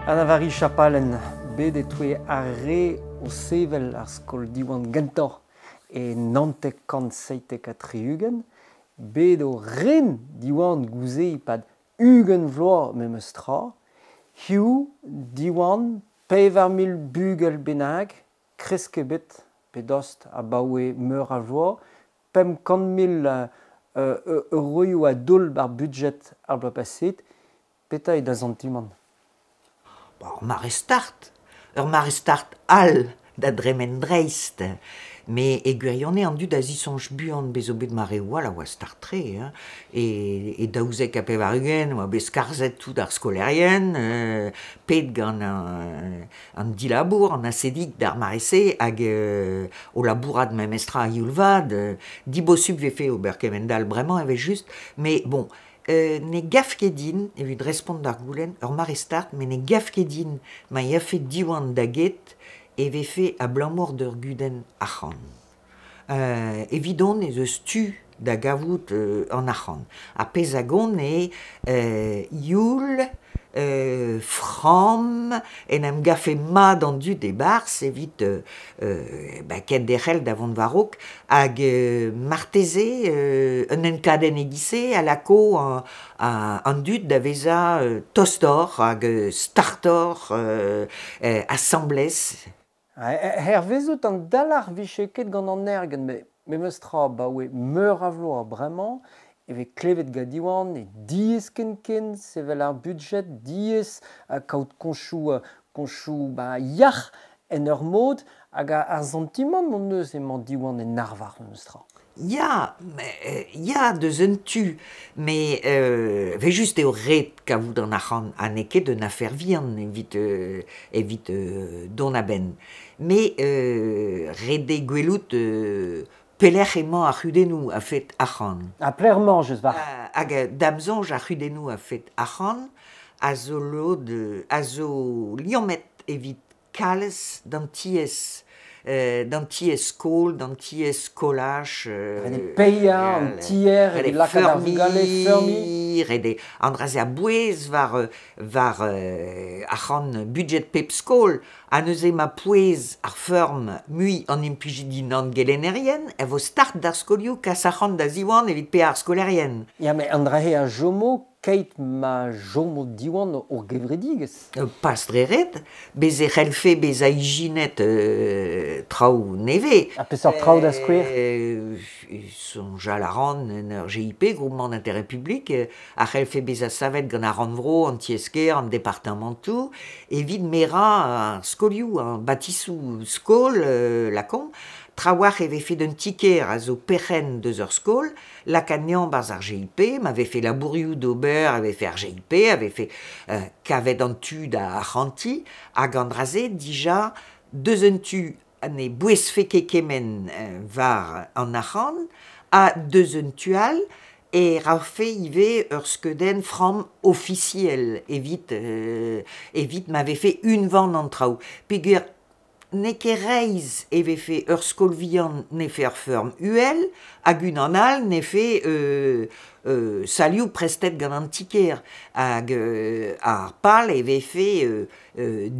Anna-Vari Chapalen, bet e-touez ar re o sevel ar skol Diwan gentañ e 1977, bet o ren Diwan gouze e-pad 20 vloaz memes tra, hiziv Diwan 4000 bugel bennak, kresk ebet pe dost abaoe meur a vloaz, 500 000 euroioù a doull ar budjed ar bloaz paseet. Petra eo da santimant? Ur mare start, ur mare start all da dremen dreist. Met e gwirionez an dud a zisoñj buan bez zo bet mareoù all a oa start-tre hein. E 92 oa bet skarzhet tout ar skolaerien, pet gant an dilabour, an ASSEDIC d'ar mare-se hag o labourat memestra a-youl vat. Dibosupl 'vefe ober kement-all bremañ evel-just, met bon, Ne gav ket din, evit respont d'ar goulenn, ur mare start, met ne gav ket din ma yafe Diwan da get e vefe abalamour d'ur gudenn arc'hant. Evidon ez eus tu da gavout an arc'hant. Ar pezh a gont eo youl, framm, en em gafe mat an dud e-barzh evit kenderc'hel da vont war-raok hag marteze un enkadenn e-giz-se a lako an dud da vezañ tostoc'h hag startoc'h asambles. Hervezout an dalc'h 'vije ket gant an ergenn met memes tra abaoe meur a vloaz bremañ e vez klevet gant Diwan eo diaes ken-ken sevel ar budjed, diaes kaout koñchoù ba yac'h en ur mod hag ar santimant hon eus emañ Diwan en arvar memes tra. Ya, ya deus un tu, met evel-just eo ret kavout an arc'hant ha n'eo ket un afer vihan evit evit dont a-benn. Met ret eo gwelout pelec'h emañ ar c'hudennoù a-fet arc'hant. Ha pelec'h emañ, just war. Hag da'm soñj ar c'hudennoù a-fet arc'hant a zo lod a zo liammet evit kalz d'an tiez d'an tiez-skol, d'an tiez-skolaj. Ret eo paeañ an tier evit lakaat ar vugale feurmiñ. Ret eo an dra-se a-bouez war war arc'hant budjed pep skol. Ha neuze ma pouez ar feurm mui an implijidi nann-gelennerien e vo start d'ar skolioù kas arc'hant da Ziwan evit paeañ ar skolaerien. Ya, met an dra-se a chomo keit ma chomo Diwan hor gevredigezh. Pas dre ret, bez e c'hellfe bezañ ijinet traoù nevez. Ha peseurt traoù da skouer? Soñjal a ran en ur GIP, Groupement d'intérêt public, a c'hellfe bezañ savet gant ar rannvro, an tiez-kêr, an departamantoù, evit merañ ar skolioù, ar batisoù skol, lakaomp. Trawalc'h e vefe d'un ti-kêr a zo perc'henn deus ur skol, lakaat anezhañ 'barzh ar GIP, ma vefe labourioù d'ober e vefe ar GIP, a vefe kavet an tu da arc'hantiñ, hag an dra-se dija deus un tu ne bouezfe ket kement war an arc'hant ha deus un tu all e rafe ivez ur skeudenn framm ofisiel evit evit ma vefe unvan an traoù peogwir n'eo ket reizh e vefe ur skol vihan 'nefe ur feurm uhel hag unan all 'nefe salioù prestet gant an ti-kêr hag ar pal e vefe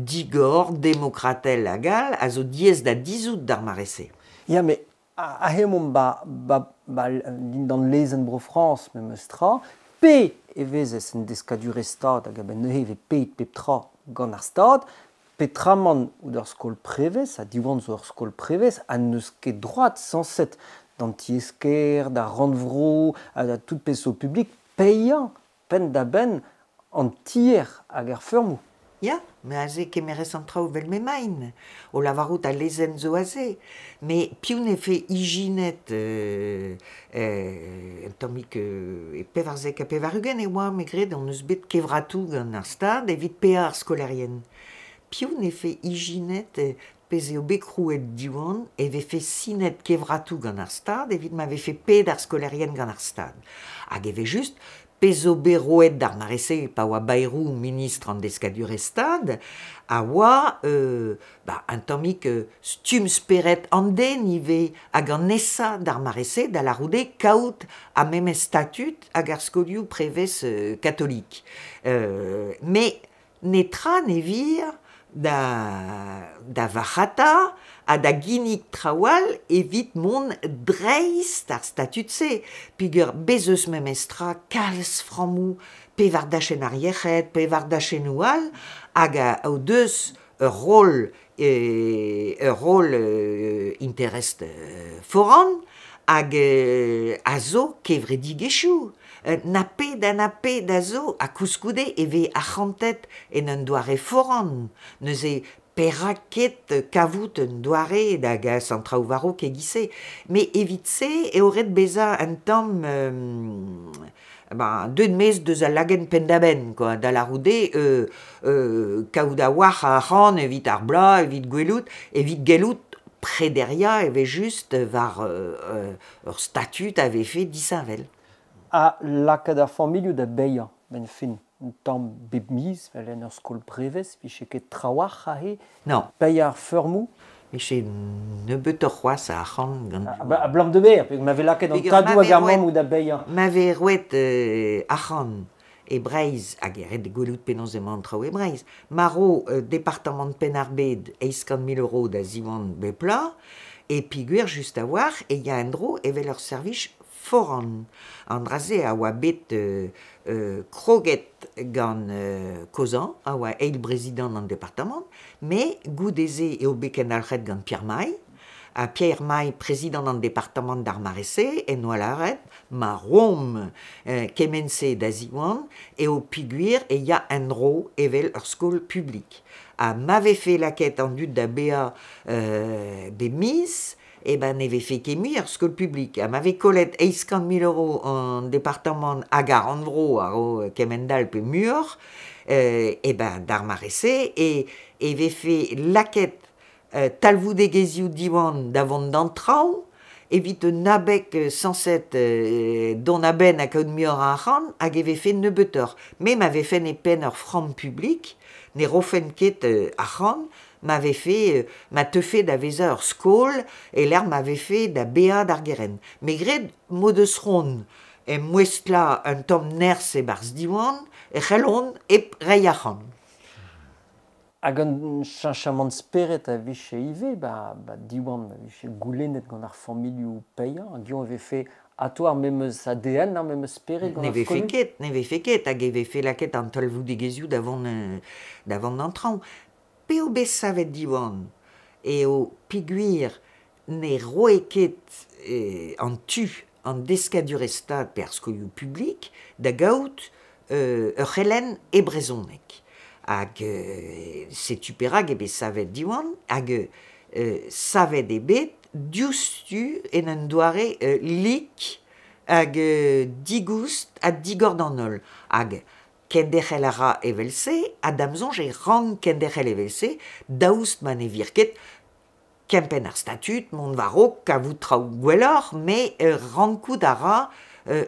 digor, demokratel hag all a zo diaes da dizhout d'ar mare-se. Ya, met aze emaomp ba, ba, ba dindan lezenn Bro-Frañs memes tra, pe e vezez en deskadurezh Stad hag a-benn neuze e vez paeet pep tra gant ar Stad, petramant out ur skol prevez, ha Diwan zo ur skol prevez, ha n'eus ket droad sañset d'an tiez-kêr, d'ar rannvro, ha da tout pezh zo publik, paeañ penn-da-benn an tier hag ar feurmoù. Ya, met aze e kemerez an traoù evel m'emaint, o lavarout al lezenn zo aze. Met piv 'nefe ijinet un tammig e 94 e oa, me 'gred, hon eus bet kevratoù gant ar Stad evit paeañ ar skolaerien. Piv 'nefe ijinet pezh eo bet krouet Diwan e vefe sinet kevratoù gant ar Stad evit ma vefe paeet ar skolaerien gant ar Stad. Hag evel-just, Pezh zo bet roet d'ar mare-se pa oa Bayrou ministr an deskadurezh-Stad a oa ba un tammig stumm-spered an den ivez hag an nesañ d'ar mare-se da lârout eo kaout ar memes statud hag ar skolioù prevez katolik. Met Netra ne vir da varc'hata ha da ginnig traoù all evit mont dreist ar statud-se. Peogwir bez eus memestra kalz frammoù pe war dachenn ar yec'hed, pe war dachennoù all, hag o deus ur rol interest foran hag a zo kevredigezhioù. Na pet ha na pet a zo, ha koulskoude e vez arc'hantet en un doare foran. Neuze perak ket kavout un doare da gas an traoù war-raok e-giz-se. Met evit se eo ret bezañ un tamm deuet maez deus al lagenn penn-da-benn, quoi. Da lârout eo kaout a-walc'h a arc'hant evit ar bloaz, evit gwelout, evit gellout prederiañ evel-just war ur statud a vefe disheñvel. Ha lakaat ar familhoù da baeañ, benn fin, un tamm bep miz, vel en ur skol prevez, 'vije ket trawalc'h aze? Non. Paeañ ar feurmoù? Vije nebeutoc'h c'hoazh a arc'hant gant... Abalamour da ber, peogwir ma vez lakaet an tadoù hag ar mammoù da baeañ. Ma vez roet arc'hant e Breizh, hag e ret gwelout penaos emañ an traoù e Breizh, ma ro departamant Penn-ar-Bed 800 000 euros da Ziwan bep bloaz, e peogwir just a-walc'h e ya en-dro evel ur servij foran. An dra-se a oa bet kroget gant Kozan, a oa eil prezidant an departamant, met goude-se eo bet kendalc'het gant Pierre Maille, ha Pierre Maille, prezidant an departamant d'ar mare-se, en doa lâret ma roomp kement-se da Ziwan eo peogwir e ya en-dro evel ur skol publik. Ha ma vefe lakaet an dud da baeañ bep miz, eh ben ne vefe ket mui ar skol publik. Ha ma vez kollet 800 000 euros an departamant hag ar rannvro a ro kement-all pe muioc'h, eh ben d'ar mare-se e vefe lakaet talvoudegezhioù Diwan da vont d'an traoñ evit un abeg sañset dont a-benn ha kaout muioc'h a arc'hant hag e vefe nebeutoc'h. Me ma vefen e penn ur framm publik, ne rofen ket arc'hant, ma vefe ma teufe da vezañ ur skol e lec'h ma vefe da baeañ d'ar gerent. Me gred m'o deus c'hoant emouestlañ un tamm nerzh e-barzh Diwan e c'hellont hep reiñ arc'hant. Hag un cheñchamant spered a vije ivez, ba Diwan, a vije goulennet gant ar familhoù paeañ, hag eñ a vefe atav ar memes ADN, ar memes spered gant ar skolioù? Ne vefe ket, hag e vefe lakaet an talvoudegezhioù da vont d'an traoñ. P'eo bet savet Diwan eo peogwir ne roe ket an tu an deskadurezh stad pe ar skolioù publik da gaout ur c'helenn e brezhoneg. Hag setu perak eo bet savet Diwan, hag savet eo bet diouzhtu en un doare lik hag digoust ha digor d'an holl. Hag kenderc'hel a ra evel-se, ha da'm soñj e rank kenderc'hel evel-se, daoust ma ne vir ket kempenn ar statud, mont war-raok, kavout traoù gwelloc'h, met rankout a ra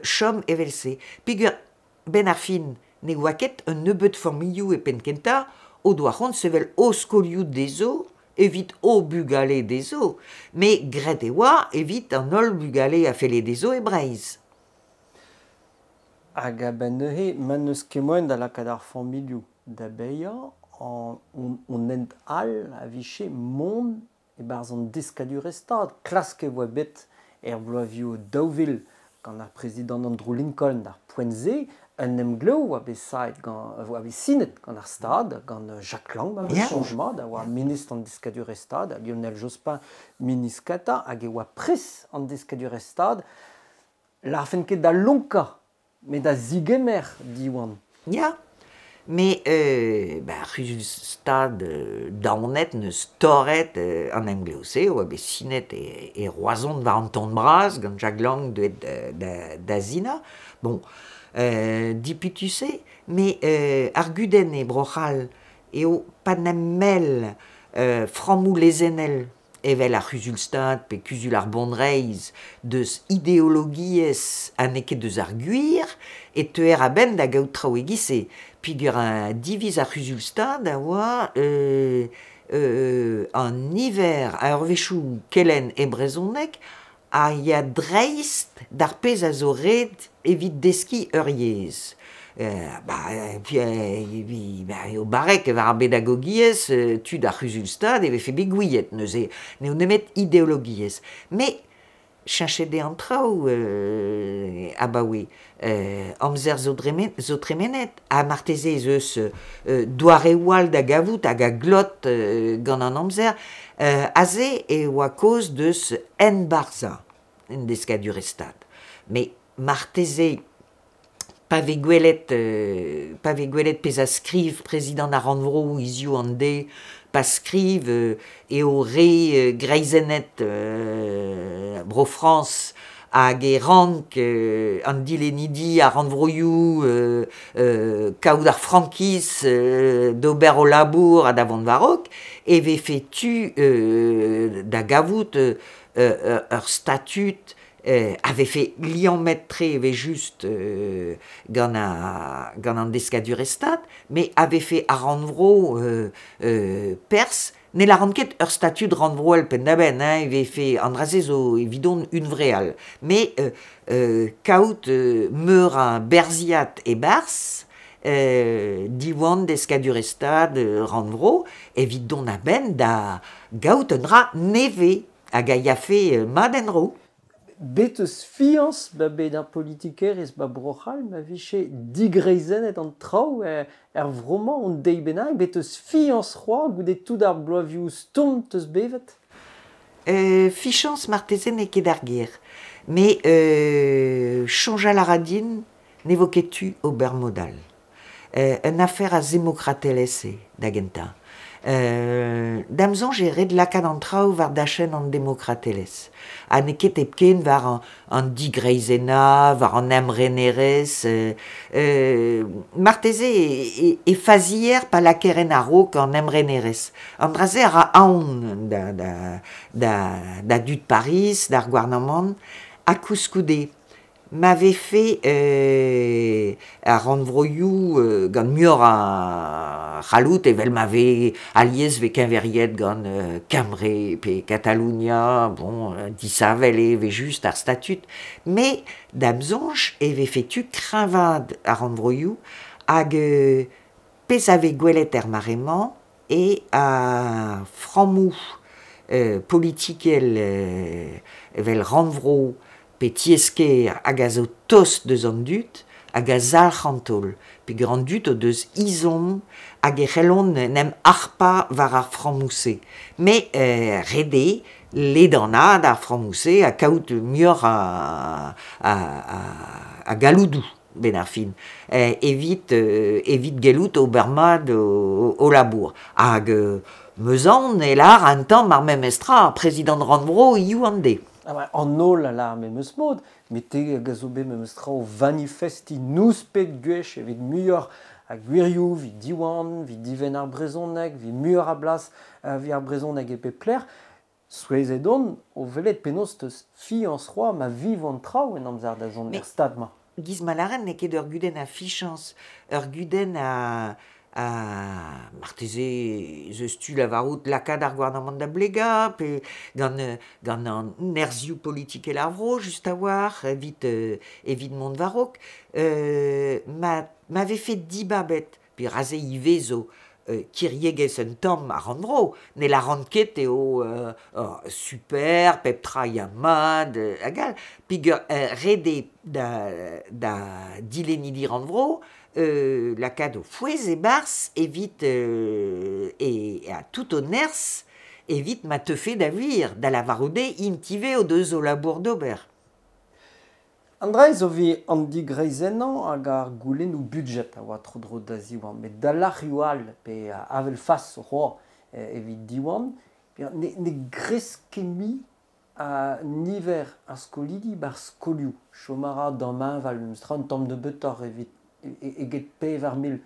chom evel-se. Peogwir benn ar fin ne oa ket un nebeud familhoù e penn-kentañ o doa c'hoant sevel o skolioù dezho evit o bugale dezho, met graet e oa evit an holl bugale a felle dezho e Breizh. Hag a-benn neuze, ma n'eus ket moaien da lakaat ar familhoù da baeañ, an hent all a vije mont e-barzh an deskadurezh stad. Klask e oa bet er bloavezhioù 2000 gant ar prezidant Andrew Lincoln d'ar poent-se, un emglev oa bet saet gant oa bet sinet gant ar Stad, gant Jacques Lang, ma soñj mat, a oa ministr an deskadurezh Stad, ha Lionel Jospin ministr kentañ, hag e oa pres an deskadurezh Stad. Lârfen ket da lonkañ, met da zigemer Diwan. Ya, met ar c'huzul-stad daonet n'eus torret an emglev-se, oa bet sinet e Roazhon war an ton bras gant Jacques Lang deuet da sinañ. Bon, dipitus eo, met ar gudenn e Bro-C'hall eo pa n'em frammoù lezennel evel ar c'huzul-stad pe kuzul ar bonreizh deus ideologiezh ha n'eo ket deus ar gwir e teuer a-benn da gaout traoù e-giz-se. Peogwir diviz ar c'huzul-stad a oa an niver a eurvezhioù kelenn e brezhoneg a ya dreist d'ar pezh a zo ret evit deskiñ ur yezh. Ba, ba, eo barrek war ar bedagogiezh, tud ar c'huzul-stad e vefe bet gouiet neuze, n'eo nemet ideologiezh. Met cheñchet eo an traoù abaoe. Amzer zo, zo tremenet, ha marteze ez eus doareoù all da gavout hag a glot gant an amzer. Aze e oa kaoz deus enbarzhañ en deskadurezh-stad. Met marteze pa vez gwelet, pa vez gwelet pezh a skriv prezidant ar rannvro hiziv an deiz, pa skriv eo re greizennet Bro-Frañs hag e rank an dilennidi ar rannvroioù kaout ar frankiz d'ober o labour ha da vont war-raok, e vefe tu da gavout ur statud a vefe liammet-tre evel-just gant gant an deskadurezh-stad, met a vefe ar rannvro perzh. Ne lâran ket ur statud rannvroel penn-da-benn, hein, e vefe an dra-se zo evidon hunvreal. Met kaout meur a berzhiad e-barzh, Diwan deskadurezh-stad rannvro, evit dont a-benn da gaout un dra nevez hag a yafe mat en-dro. Bet eus fiañs ba bet ar politikerezh ba Bro-C'hall ma vije digreizennet an traoù er vro-mañ un deiz bennak, bet eus fiañs c'hoazh goude tout ar bloavezhioù stourm 'teus bevet? Fichañs marteze n'eo ket ar ger, met soñjal a ra din ne vo ket tu ober mod all. Un afer a zemokratelezh eo da gentañ. Da'm soñj eo ret lakaat an traoù war dachenn an demokratelezh ha n'eo ket hepken war an digreizennañ, war an emrenerezh. Marteze e fazier pa lakaer en a-raok an emrenerezh. An dra-se a ra aon da dud Pariz, d'ar gouarnamant, ha koulskoude Ma vefe ar rannvroioù gant muioc'h a c'halloud evel ma vez alies vez keñveriet gant Kembre pe Katalonia, bon, disheñvel eo evel-just ar statud, met da'm soñj e vefe tu kreñvaat ar rannvroioù hag pezh a vez gwelet er mare-mañ eo ar frammoù politikel evel rannvro pe tiez-kêr hag a zo tost deus an dud hag a zalc'h an taol peogwir an dud o deus ezhomm hag e c'hellont en em harpañ war ar frammoù-se. Met ret eo ledanaat ar frammoù-se ha kaout muioc'h a galloudoù 'benn ar fin evit evit gellout ober mat o labour. Hag 'meus aon e lâr un tamm ar memes tra ar prezidant rannvro hiziv an deiz. Ah an holl a lâr memes mod, met te hag a zo bet memes tra o vanifestiñ nouspet gwech evit muioc'h a gwirioù, evit Diwan, evit divenn ar brezhoneg, evit muioc'h a blas evit ar brezhoneg e pep lec'h. Souezhet on o welet penaos 'teus fiañs c'hoazh ma vivo an traoù en amzer da zont er stad-mañ. Giz ma lâren n'eo ket ur gudenn a fichañs, ur gudenn a Ha marteze ez eus tu lavarout lakaat ar gouarnamant da blegañ pe gant gant an nerzhioù politikel ar vro just a-walc'h evit evit mont war-raok. Ma ma vefe dibabet pe aze ivez zo kiriegezh un tamm ar rannvro ne lâran ket eo super pep tra ya mat hag all peogwir ret eo da da dilennidi rannvro lakaat o fouez e-barzh evit e ha tout o nerzh evit ma teufe da wir, da lavarout eo int ivez o deus o labour d'ober. An dra zo evit an digreizennañ hag ar goulennoù budjed a oa tro-dro da Ziwan, met da lec'hioù all pe avel fas c'hoazh evit Diwan, ne gresk ket mui a niver ar skolidi 'ba'r skolioù. Chom a ra damheñvel memestra un tamm nebeutoc'h evit eget 4000.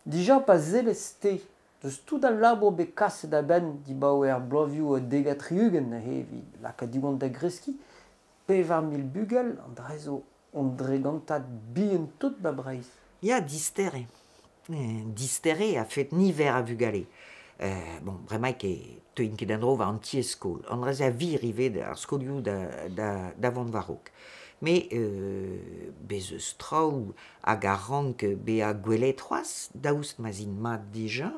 Dija pa sellez-te deus tout al labour bet kaset a-benn dibaoe ar bloavezhioù 70 neuze evit lakaat Diwan da greskiñ, 4000 bugel, an dra zo un dregantad bihan-tout 'ba Breizh. Ya, dister eo. Dister eo a-fet niver a vugale. Bon, bremaik e teuin ket an dro war an tiez-skol. An dra-se a vir ivez ar skolioù da vont war-raok. Me bez eus traoù hag a rank bezañ gwelet c'hoazh, daoust ma'z int mat dija,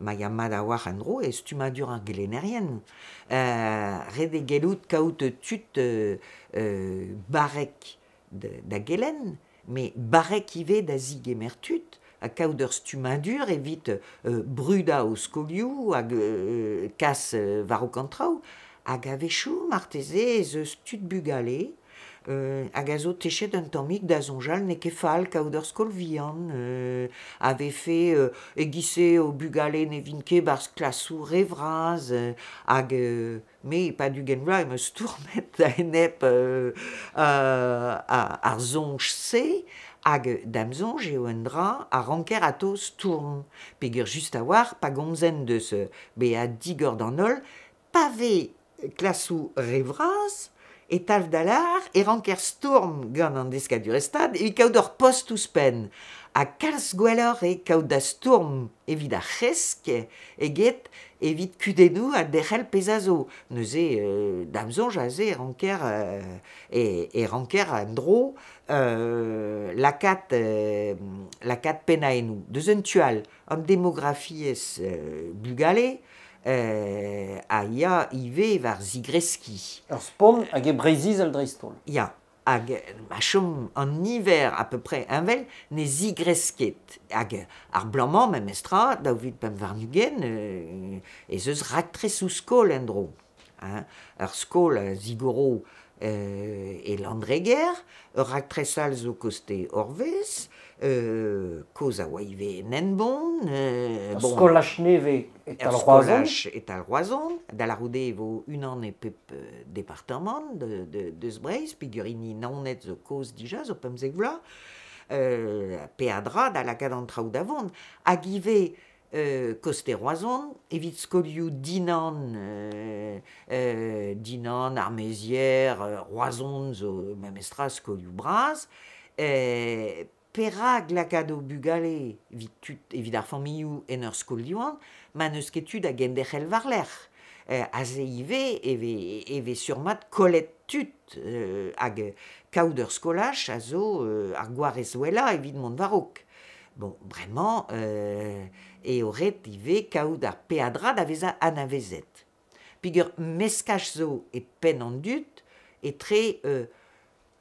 ma ya mat a-walc'h en-dro e stummadur ar gelennerien. Ret eo gellout kaout tud barrek da gelenn, met barrek ivez da zigemer tud, ha kaout ur stummadur evit brudañ o skolioù hag kas war-raok an traoù. Hag a-wechoù marteze ez eus tud bugale hag a zo techet un tammig da soñjal n'eo ket fall kaout ur skol vihan, a vefe e-giz-se o bugale ne vint ket 'barzh klasoù re vras, hag me e-pad 20 vloaz em eus stourmet a-enep ar soñj-se, hag da'm soñj eo un dra a ranker atao stourm. Peogwir just a-walc'h pa gomzen deus bezañ digor d'an holl, pa vez klasoù re vras, e talv da lâr e ranker stourm gant an deskadurezh-stad evit kaout ur post ouzhpenn. Ha kalz gwelloc'h eo kaout da stourm evit ar c'hresk eget evit kudennoù ha derc'hel pezh a zo. Neuze, da'm soñj aze e ranker, e ranker en-dro lakaat pennaennoù. Deus un tu all, an demografiezh bugale, a ya ivez war zigreskiñ. Ur spont hag e Breizh-Izel dreist-holl. Ya, hag ma chom an niver à peu près heñvel ne zigresk ket. Hag ar bloaz-mañ memestra, 2025, ez eus raktresoù skol en-dro. Hein. Ur skol a zigoro e Landreger, ur raktres all zo koste Orvez, kozh a oa ivez en Henbont. Ur skolaj nevez e-tal Roazhon. Ur skolaj e-tal Roazhon, da lârout eo e vo unan e pep departamant deus Breizh, peogwir hini Naoned zo kozh dija, zo 15 vloaz. Peadra da lakaat an traoù da vont. Hag ivez koste Roazhon, evit skolioù Dinan, Dinan, ar Mezier, Roazhon zo memestra skolioù bras. Perak lakaat o bugale evit tud, evit ar familhoù en ur skol Diwan, ma n'eus ket tu da genderc'hel war-lerc'h. Aze ivez e vez sur-mat kollet tud hag kaout ur skolaj a zo ar gwarez wellañ evit mont war-raok. Bon, bremañ eo ret ivez kaout ar peadra da vezañ anavezet. Peogwir meskaj zo e penn an dud etre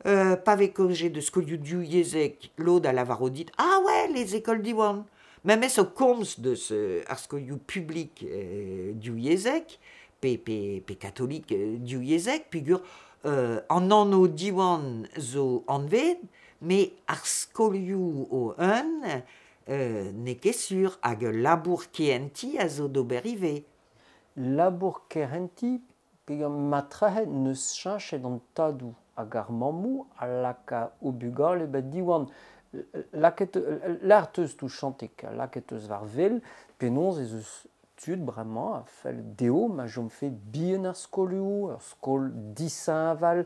pa vez kaojet deus skolioù divyezhek, lod a lavaro dit ah ouais, les écoles Diwan. Memes o komz deus ar skolioù publik divyezhek, pe katolik divyezhek, peogwir an anv Diwan zo anvet, met ar skolioù o-un n'eo ket sur hag ul labour kehentiñ a zo d'ober ivez. Labour kehentiñ, peogwir matrehe n'eus cheñchet an tadoù hag ar mammoù a laka o bugale ba Diwan. Lakaet lâr 'teus touchantek, lakaet 'teus war wel penaos ez eus tud bremañ a fell dezho ma chomfe bihan ar skolioù, ur skol disheñvel,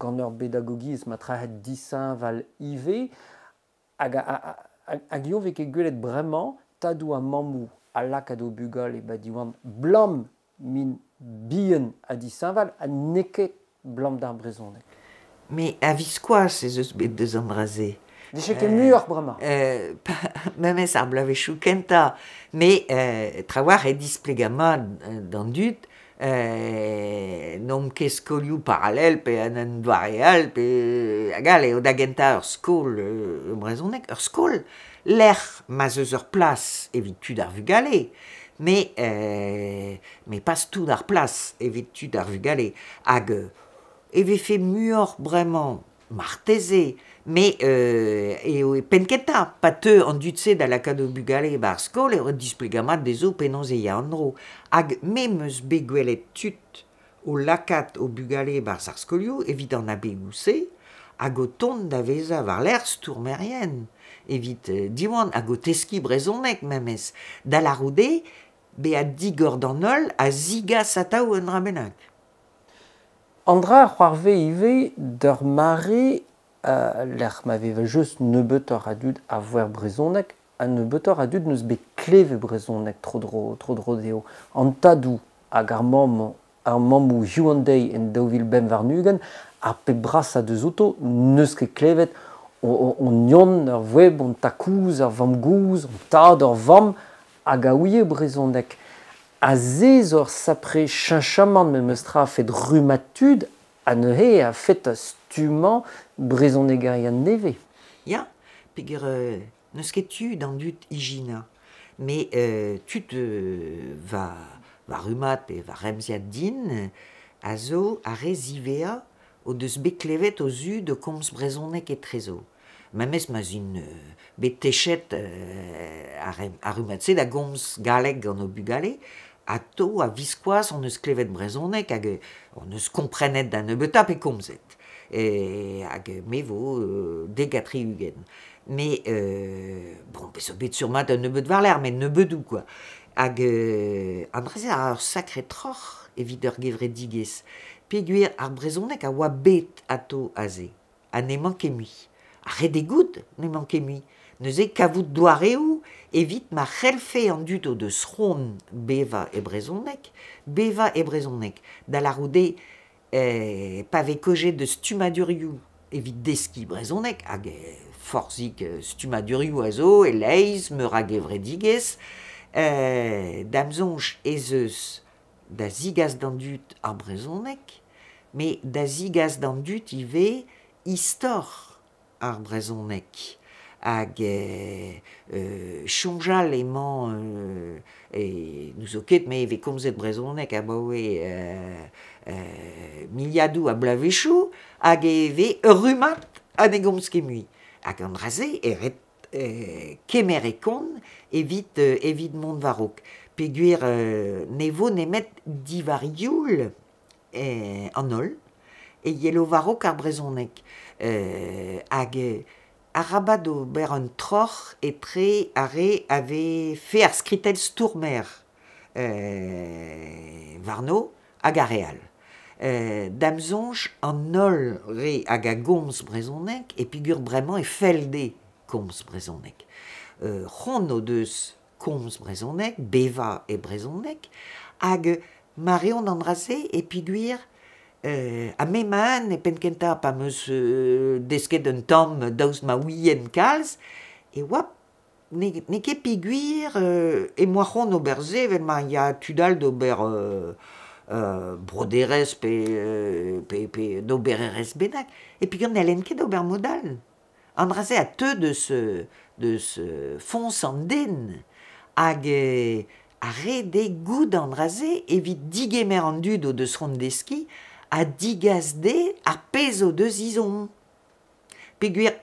gant ur bedagogiezh matrehe disheñvel ivez. Hag eñ 'vez ket gwelet bremañ tadoù ha mammoù a lakaat o bugale ba Diwan 'blam m'int bihan ha disheñvel ha n'eo ket 'blam d'ar brezhoneg. Mais a-viskoazh ez eus bet deus an dra-se. Vije ket muioc'h bremañ. Memes ar bloavezhioù kentañ. Mais trawalc'h eo displegañ mat d'an dud n'omp ket skolioù parallel pe en un doare all pe hag all eo da gentañ ur skol brezhoneg, ur skol lec'h ma'z eus ur plas evit tud ar vugale. Mais pas tout ar plas evit tud ar vugale. Hag e vefe muioc'h bremañ marteze, met eo e penn-kentañ, pa teu an dud-se da lakaat o bugale 'ba ar skol eo ret displegañ mat dezho penaos e ya an dro. Hag me 'm eus bet gwelet tud o lakaat o bugale e-barzh ar skolioù evit an abegoù-se hag o tont da vezañ war-lerc'h stourmerien evit Diwan hag o teskiñ brezhoneg memes. Da lârout eo bezañ digor d'an holl a zigas atav un dra bennak. An dra a c'hoarvez ivez d'ur mare lec'h ma vez just nebeutoc'h a dud a voer brezhoneg ha nebeutoc'h a dud n'eus bet kleve brezhoneg tro-dro dezho. An tadoù hag ar mammoù hiziv an deiz en 2025, ar pep brasañ deus outo n'eus ket klevet hon yon, ur web, hon takouz, ur vamm-gozh, hon tad, ur vamm, hag a ouie brezhoneg. Ha se zo ur sapre cheñchamant memes tra a-fet rummad tud ha neuze a-fet stummañ brezhonegerien nevez. Ya, peogwir n'eus ket tu d'an dud ijinañ. Met tud va rummad pe va remziad din a zo ar re ziwezhañ o deus bet klevet o zud o komz brezhoneg etrezo. Memes ma'z int bet techet ar rummad-se da gomz galleg gant o bugale, atao a-viskoazh hon eus klevet brezhoneg hag hon eus komprenet da nebeutañ pe komzet. Hag me vo 70. Mais bon, bet zo bet sur-mat un nebeud war-lerc'h, met nebeudoù quoi. Hag an dra-se a ur sakre troc'h evit ur gevredigezh. Peogwir ar brezhoneg a oa bet atao aze, ha n'emañ ket mui. Ar ret eo goût n'emañ ket mui. Neuze kavout doareoù evit ma c'hellfe an dud o deus c'hoant bevañ e brezhoneg, bevañ e brezhoneg. Da lârout eo pa vez kaojet deus stummadurioù evit deskiñ brezhoneg, hag forzhik stummadurioù a zo e-leizh, meur a gevredigezh, da'm soñj ez eus da zigas d'an dud ar brezhoneg, met da zigas d'an dud ivez istor ar brezhoneg. Hag soñjal emañ n'ouzo ket me e vez komzet brezhoneg abaoe miliadoù a bloavezhioù hag e vez ur rummad ha ne gomz ket mui. Hag an dra-se e ret kemer e kont evit mont war-raok. Peogwir ne vo nemet diwar youl an holl e yelo war-raok ar brezhoneg. Hag arabat ober un troc'h etre ar re a vefe ar skritell stourmer warno hag ar re all. Da'm soñj an holl re hag a gomz brezhoneg e peogwir bremañ e fell dezhe komz brezhoneg. C'hoant o deus komz brezhoneg, bevañ e brezhoneg, hag ma reont an dra-se e peogwir ha me ma-un e penn-kentañ pa 'm eus desket un tamm daoust ma ouien kalz, e oa n'eo ket peogwir em boa c'hoant ober se evel ma ya tud all d'ober broderezh pe d'obererezh bennak. E peogwir n'hellen ket ober mod all. An dra-se a teu deus foñs an den hag ar ret eo goût an dra-se evit digemer an dud o deus c'hoant deskiñ ha digas dezhe ar pezh o deus ezhomm. Peogwir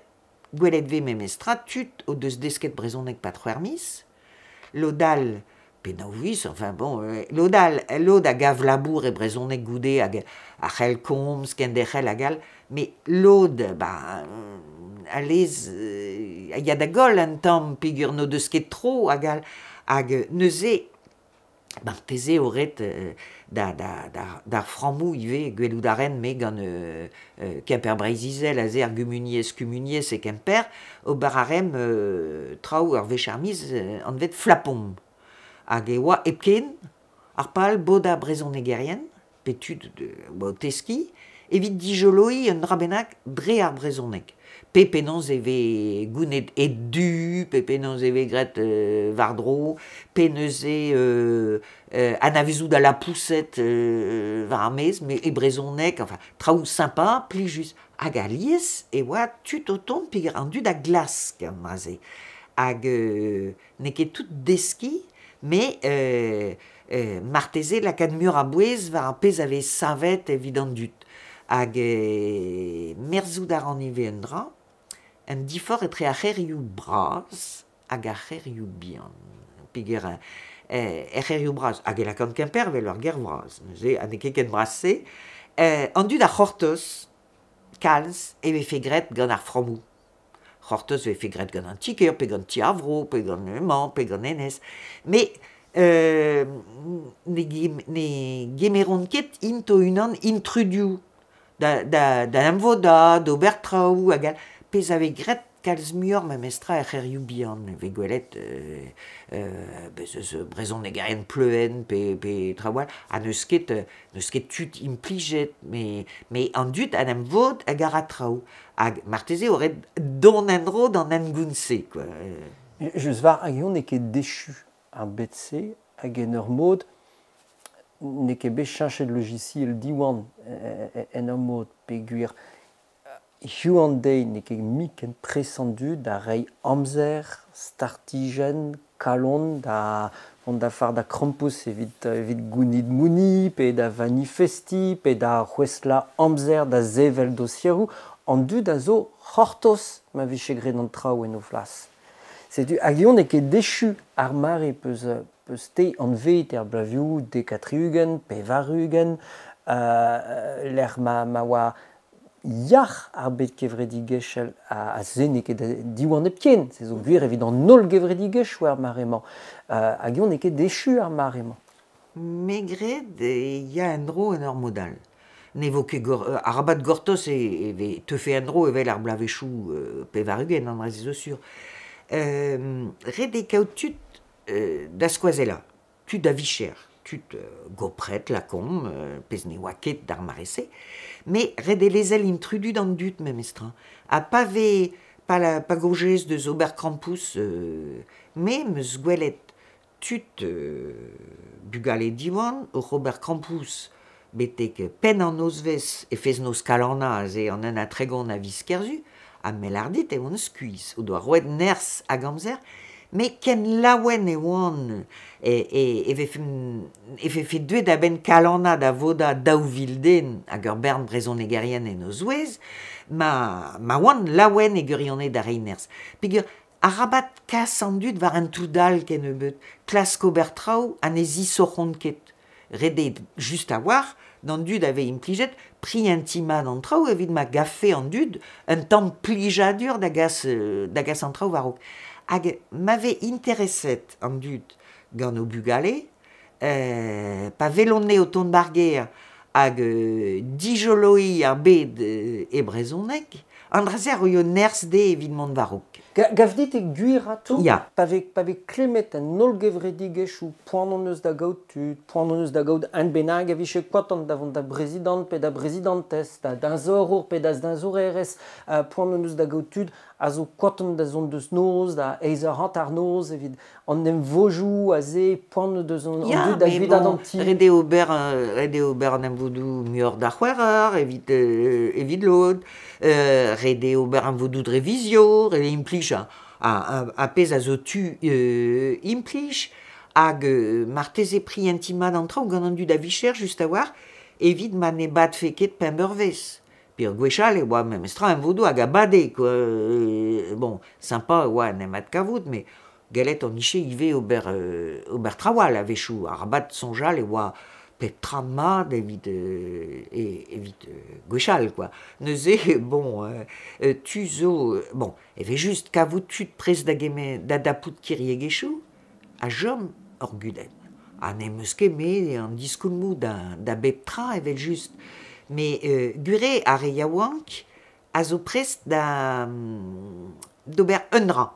gwelet 'vez memestra tud o deus desket brezhoneg 'pad c'hwec'h miz, lod all pe nav viz, enfin bon, lod all, lod a gav labour e brezhoneg goude hag a c'hell komz, kenderc'hel hag all, met lod ba a lez a ya da goll un tamm peogwir n'o deus ket tro hag all. Hag neuze marteze eo ret d'ar frammoù ivez gwelout a ren me gant Kemper Breizh-Izel aze ar gumuniezh e Kemper ober a raemp traoù ur wech ar miz anvet flapomp. Hag e oa hepken ar pal bodañ brezhonegerien pe tud o teskiñ evit dijoloiñ un dra bennak dre ar brezhoneg. Pe penaos e vez gounid ed-du, pe penaos e vez graet war-dro, pe neuze anavezout al lapoused war ar maez, met e brezhoneg, enfin, traoù sympa, plijus. Hag alies e oa tud o tont peogwir an dud a glask an dra-se. Hag n'eo ket tout deskiñ, met marteze lakaat muioc'h a bouez war ar pezh a vez savet evit an dud. Hag merzout a ran ivez un dra, un diforc'h etre ar c'hêrioù bras hag ar c'hêrioù bihan. Peogwir er c'hêrioù bras, hag e lakaont Kemper evel ur gêr vras, neuze ha n'eo ket ken bras-se, an dud a c'hortoz kalz e vefe graet gant ar frammoù. C'hortoz e vefe graet gant an ti-kêr, pe gant ti ar vro, pe gant hemañ, pe gant hennezh. Met ne gemeront ket int o-unan intrudu da emvodañ, d'ober traoù hag all. Pezh a vez graet kalz muioc'h memestra er c'hêrioù bihan. E vez gwelet bez eus brezhonegerien Pleuen pe traoù all, ha n'eus ket tud implijet, met an dud en em vod hag a ra traoù. Hag marteze eo ret dont en-dro d'an hengoun-se, quoi. Just war hag n'eo ket dechu ar bed-se hag en ur mod n'eo ket bet cheñchet logiciel Diwan en ur mod peogwir hiziv an deiz n'eo ket mui ken pres an dud da reiñ amzer, startijenn, kalon da vont da fardañ krampouezh evit gounit mouni pe da vanifestiñ pe da c'houestlañ amzer da sevel dosieroù. An dud a zo c'hortoz ma vije graet an traoù en o flas. Setu hag eñ n'eo ket echu ar mare peus te anvet er bloavezhioù 70, 80, lec'h ma oa yac'h ar bed kevredigezhel ha se n'eo ket Diwan hepken, se zo gwir evit an holl gevredigezhioù ar mare-mañ. Hag eñ n'eo ket echu ar mare-mañ. Me 'gred e ya en-dro en ur mod all. Ne vo ket arabat gortoz e teufe en-dro evel ar bloavezhioù 80, an dra-se zo sur. Ret eo kaout tud da skoazellañ, tud a vicher, tud gopret, lakaomp, pezh ne oa ket d'ar mare-se, met ret eo lezel intrudu d'an dud memestra. Ha pa vez, pa gojez deus ober krampouezh, me 'm eus gwelet tud bugale Diwan oc'h ober krampouezh betek penn an nozvezh e fest-noz Kalanna aze an 31 a viz Kerzu, ha me lâr dit e oan skuizh, o doa roet nerzh hag amzer, met ken laouen e oan e vefe deuet a-benn Kalanna da vodañ 2000 den hag ur bern brezhonegerien en o zouez, ma oan laouen e gwirionez da reiñ nerzh. Peogwir arabat kas an dud war un toud all kennebeut, klask ober traoù ha ne zisoc'hont ket. Ret eo just a-walc'h d'an dud a vez implijet prientiñ mat an traoù evit ma gavfe an dud un tamm plijadur da gas an traoù war-raok. Hag ma vez intereset an dud gant o bugale, pa welont o tont d'ar gêr hag dijoloiñ ar bed e brezhoneg, an dra-se a roio nerzh dezhe evit mont war-raok. Gav dit e gwir atav? Ya. Pa vez klemmet an holl gevredigezhioù, poan hon eus da gaout tud, poan hon eus da gaout un bennak a vije kontant da vont da brezidant pe da brezidantez, da deñzorour pe da deñzorerez, poan hon eus da gaout tud a zo kontant da zont deus noz, da eizh eur hanternoz evit an emvodoù aze, poan deus an dud da guitaat an ti. Ret eo ober an emvodoù muioc'h da c'hwec'h eur evit lod, ret eo ober emvodoù dre vizio, ret eo implij a pezh a zo tu implij, hag marteze prientiñ mat an traoù gant an dud a vicher just a-walc'h evit ma ne badfe ket pemp eurvezh. Peogwir gwechall e oa memestra emvodoù hag a bade, quoi. Bon, sympa e oa en em adkavout, met gallet hon ije ivez ober traoù all a-wechoù. Arabat soñjal e oa pep tra mat evit gwechall, quoi. Neuze, bon, tu zo... Bon, e vez just kavout tud prest da dapout kiriegezhioù a chom ur gudenn. Ha n'em eus ket me an diskoulmoù da bep tra evel just. Met gwir eo ar re yaouank a zo prest d'ober un dra.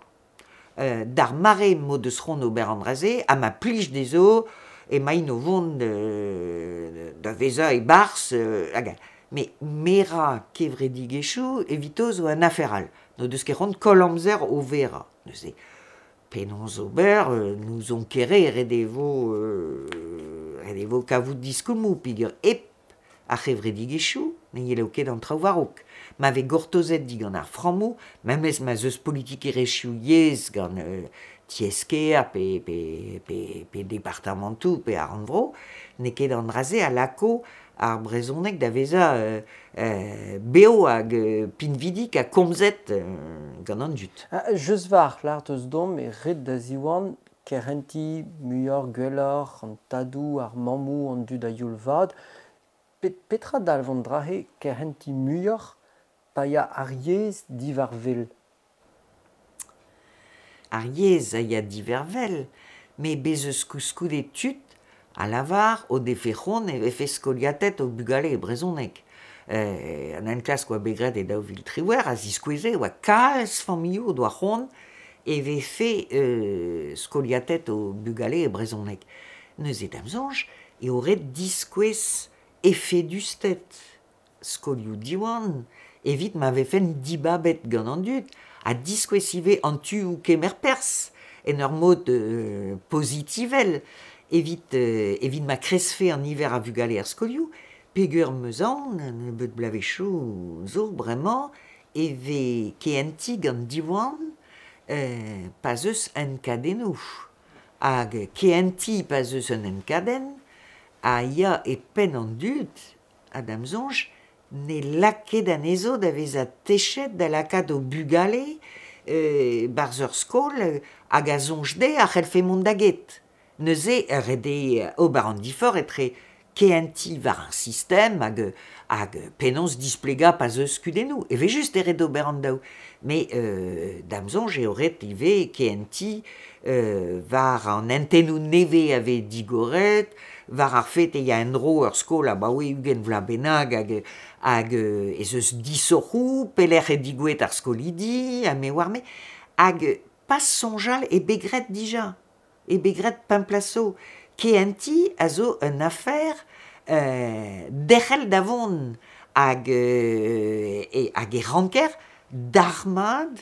D'ar mare m'o deus c'hoant ober an dra-se, ha ma plij dezho emaint o vont da vezañ e-barzh. Met merañ kevredigezhioù evito zo un afer all. N'o deus ket c'hoant koll amzer o verañ. Neuze, penaos ober, n'ouzon ket re, ret e vo kavout diskoulmoù peogwir hep ar c'hevredigezhioù ne yelo ket an traoù war-raok. Ma vez gortozet digant ar frammoù, memes ma 'z eus politikerezhioù yezh gant tiez-kêr pe departamantoù pe ar rannvro, n'eo ket an dra-se a lako ar brezhoneg da vezañ bev hag pinvidik ha komzet gant an dud. Just war lâret eus domp e ret da Ziwan kerentiñ muioc'h gwelloc'h an tadoù, ar mammoù, an dud a-youl vat. Petra dalv an dra-se kerentiñ muioc'h pa ya ar yezh diwar-wel? Ar yezh a ya diwar-wel, met bez eus koulskoude tud a lavar o defe c'hoant e vefe skoliatet o bugale e brezhoneg. An enklask oa bet graet e 2018 a ziskoueze oa kalz familhoù o doa c'hoant e vefe skoliatet o bugale e brezhoneg. Neuze da'm soñj eo ret diskouez efedusted skolioù Diwan evit ma vefent dibabet gant an dud ha diskouez ivez an tuoù kemer perzh en ur mod pozitivel evit ma kreskfe an niver a vugale er skolioù. Peger 'm eus aon, un nebeud bloavezhioù zo bremañ, e vez kehentiñ gant Diwan pa'z eus enkadennoù. Hag kehentiñ pa'z eus un enkadenn a ya e penn an dud, ha da'm soñj ne lak ket anezho da vezañ techet da lakaat o bugale 'barzh ur skol hag a soñj dezhe a c'hellfe mont da get. Neuze ret eo ober an diforc'h etre kehentiñ war ar sistem hag penaos displegañ pa'z eus kudennoù. Evel-just eo ret ober an daou. Met da'm soñj eo ret ivez kehentiñ war an hentennoù nevez a vez digoret, war ar fet e ya en-dro ur skol abaoe 20 vloaz bennak hag ez eus disoc'hoù, pelec'h eo digouezhet ar skolidi, ha me oar-me. Hag pas soñjal eo bet graet dija, eo bet graet pemp plas zo. Kehentiñ a zo un afer derc'hel da vont hag e ranker dalc'hmat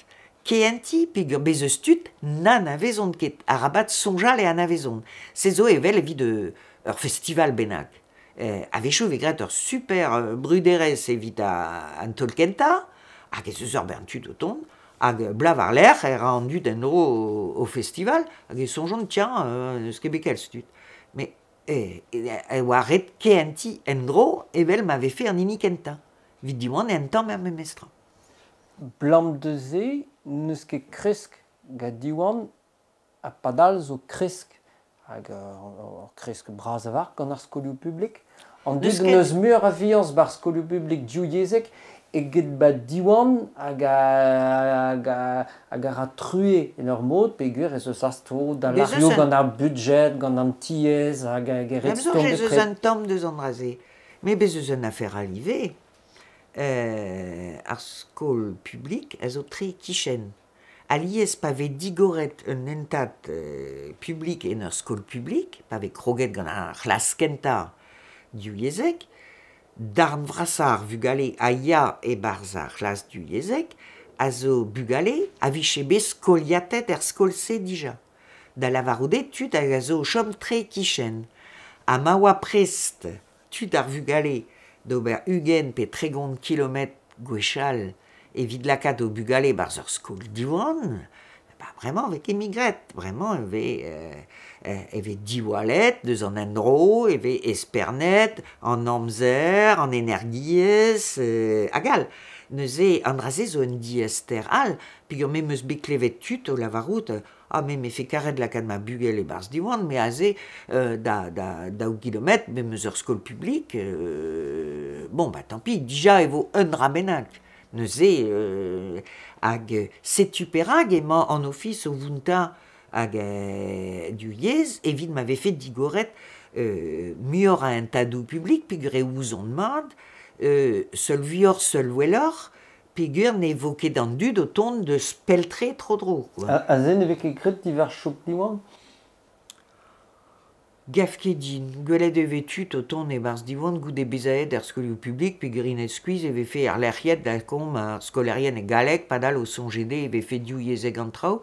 kehentiñ peogwir bez' eus tud n'anavezont ket, arabat soñjal e anavezont. Se zo evel evit ur festival bennak. A-wechoù e vez graet ur super bruderezh evit an taol kentañ hag ez eus ur bern tud o tont hag bloaz war-lerc'h e ra an dud en-dro o festival hag e soñjont tiens n'eus ket bet kalz tud. Met e oa ret kehentiñ en-dro evel ma vefe an hini kentañ. Evit Diwan eo un tamm er memes tra. Blam da se n'eus ket kresk gant Diwan ha padal zo kresk hag ur kresk bras a-walc'h gant ar skolioù publik. An dud n'eus muioc'h a fiañs 'barzh skolioù publik divyezhek eget 'ba Diwan hag a ra truez en ur mod peogwir ez eus asto da lârioù gant ar budjed, gant an tiez hag e ret stourm bepred. Ez eus un tamm deus an dra-se. Met bez' eus un afer all ivez. Ar skol publik a zo tre e-kichen. Alies pa vez digoret un hentad publik en ur skol publik, pa vez kroget gant ar c'hlas kentañ divyezhek, darn vrasañ ar vugale a ya e-barzh ar c'hlas divyezhek a zo bugale a vije bet skoliatet er skol-se dija. Da lavarout eo tud hag a zo o chom tre e-kichen. Ha ma oa prest tud ar vugale d'ober 20 pe 30 kilometr gwechall evit lakaat o bugale e-barzh ur skol Diwan, ba bremañ e vez ket mui graet. Bremañ e vez diwallet deus an endro, e vez espernet an amzer, an energiezh hag all. Neuze an dra-se zo un diaester all peogwir me 'm eus bet klevet tud o lavarout ah me 'mefe karet lakaat ma bugel e-barzh Diwan met aze da daou gilometr me 'm eus ur skol publik bon bah tant pis dija e vo un dra bennak. Neuze hag setu perak emañ an ofis o vountañ hag du yezh evit ma vefe digoret muioc'h a hentadoù publik peogwir e ouzont mat seul vuioc'h seul welloc'h peogwir ne vo ket an dud o tont deus pell-tre tro-dro. Aze ne vez ket graet diwar chouk Diwan? Gav ket din. Gwelet e vez tud o tont e-barzh Diwan goude bezañ aet er skolioù publik peogwir int skuizh e vefe erlec'hiet lakaomp ar skolaerien e galleg padal o soñje dezhe e vefe divyezhek an traoù.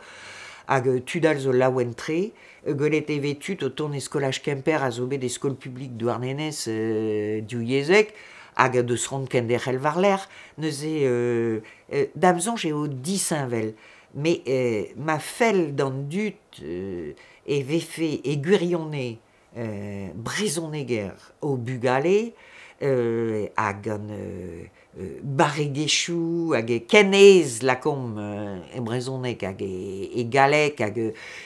Hag tud all zo laouen-tre. Gwelet e vez tud o tont e skolaj Kemper a zo bet e skol publik Douarnenez divyezhek hag deus c'hoant kenderc'hel war-lerc'h. Neuze da'm soñj eo disheñvel. Met ma fell d'an dud e vefe e gwirionez brezhoneger o bugale hag gant barregezhioù hag ken aes lakaomp e brezhoneg hag e galleg hag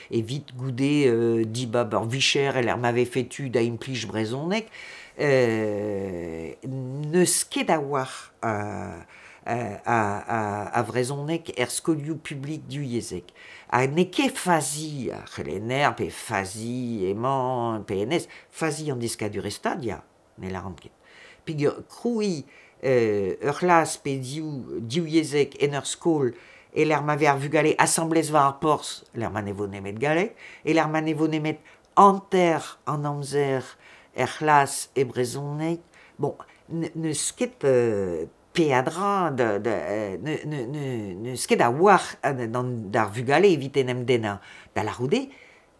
evit goude dibab ur vicher e-lec'h ma vefe tu da implij brezhoneg n'eus ket a-walc'h a vrezhoneg er skolioù publik divyezhek. Ha n'eo ket fazi ar c'helenner pe fazi emañ pe hennezh, fazi an deskadurezh Stad ya, ne lâran ket. Peogwir krouiñ Ur c'hlas pe div yezhek en ur skol e lec'h ma vez ar vugale asambles war ar porzh, lec'h ma ne vo nemet galleg, e lec'h ma ne vo nemet hanter an amzer er c'hlas e brezhoneg. Bon, n'eus ket peadra n'eus ket a-walc'h d'ar vugale evit en em dennañ. Da lârout eo,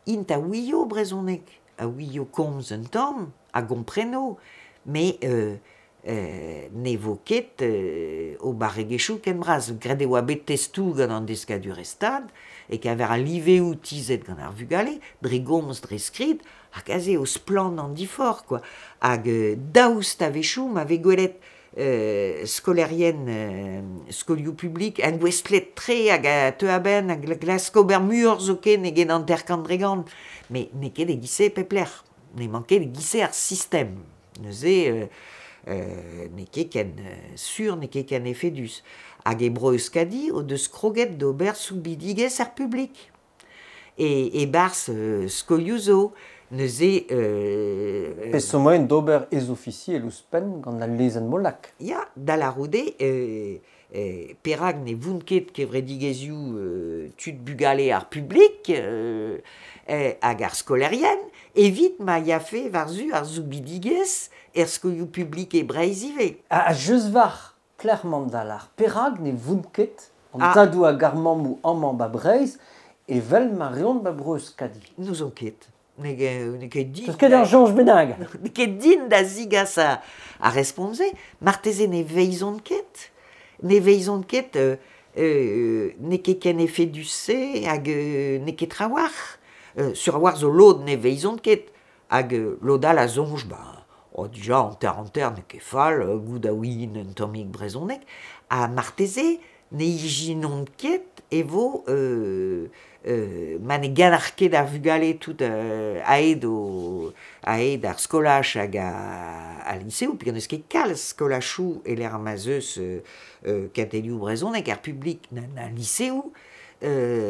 int a ouio brezhoneg, a ouio komz un tamm, a gompreno, met ne vo ket o barregezhioù ken bras. Graet e oa bet testoù gant an deskadurezh Stad e-keñver al liveoù tizhet gant ar vugale, dre gomz, dre skrid, hag aze eo splann an diforc'h kwa. Hag daoust a-wechoù ma vez gwelet skolaerien skolioù publik engouestlet-tre hag a teu a-benn hag glask ober muioc'h zoken eget 50%, met n'eo ket e-giz-se e pep lec'h. N'emañ ket e-giz-se ar sistem. Neuze n'eo ket ken sur, n'eo ket ken efedus. Hag e Bro-Euskadi o deus kroget d'ober soubidigezh ar publik. E-barzh skolioù zo. Neuze... Pezh zo moaien d'ober ez-ofisiel ouzhpenn gant al lezenn Molac. Ya, da lârout eo, perak ne vont ket kevredigezhioù tud bugale ar publik hag ar skolaerien evit ma yafe war-zu ar soubidigezh er skolioù publik e Breizh ivez. Ha just war clairement da lâr, perak ne vont ket an tadoù hag ar mammoù amañ ba Breizh evel ma reont ba Bro-Euskadi? N'ouzon ket. N'eo ket din. N'eus ket ur soñj bennak. N'eo ket din da zigas ar respont-se. Marteze ne veizont ket. Ne veizont ket n'eo ket ken efedus-se hag n'eo ket trawalc'h. Sur a-walc'h zo lod ne veizont ket. Hag lod all a soñj, ba, oh, dija hanter-hanter n'eo ket fall, goût a ouien un tammig brezhoneg. Ha marteze ne ijinont ket e vo ma ne ganar ket ar vugale tout aet ar skolaj hag al liseoù, peogwir n'eus ket kalz skolajoù e lec'h ma 'z eus kentelioù brezhoneg ar publik na liseoù,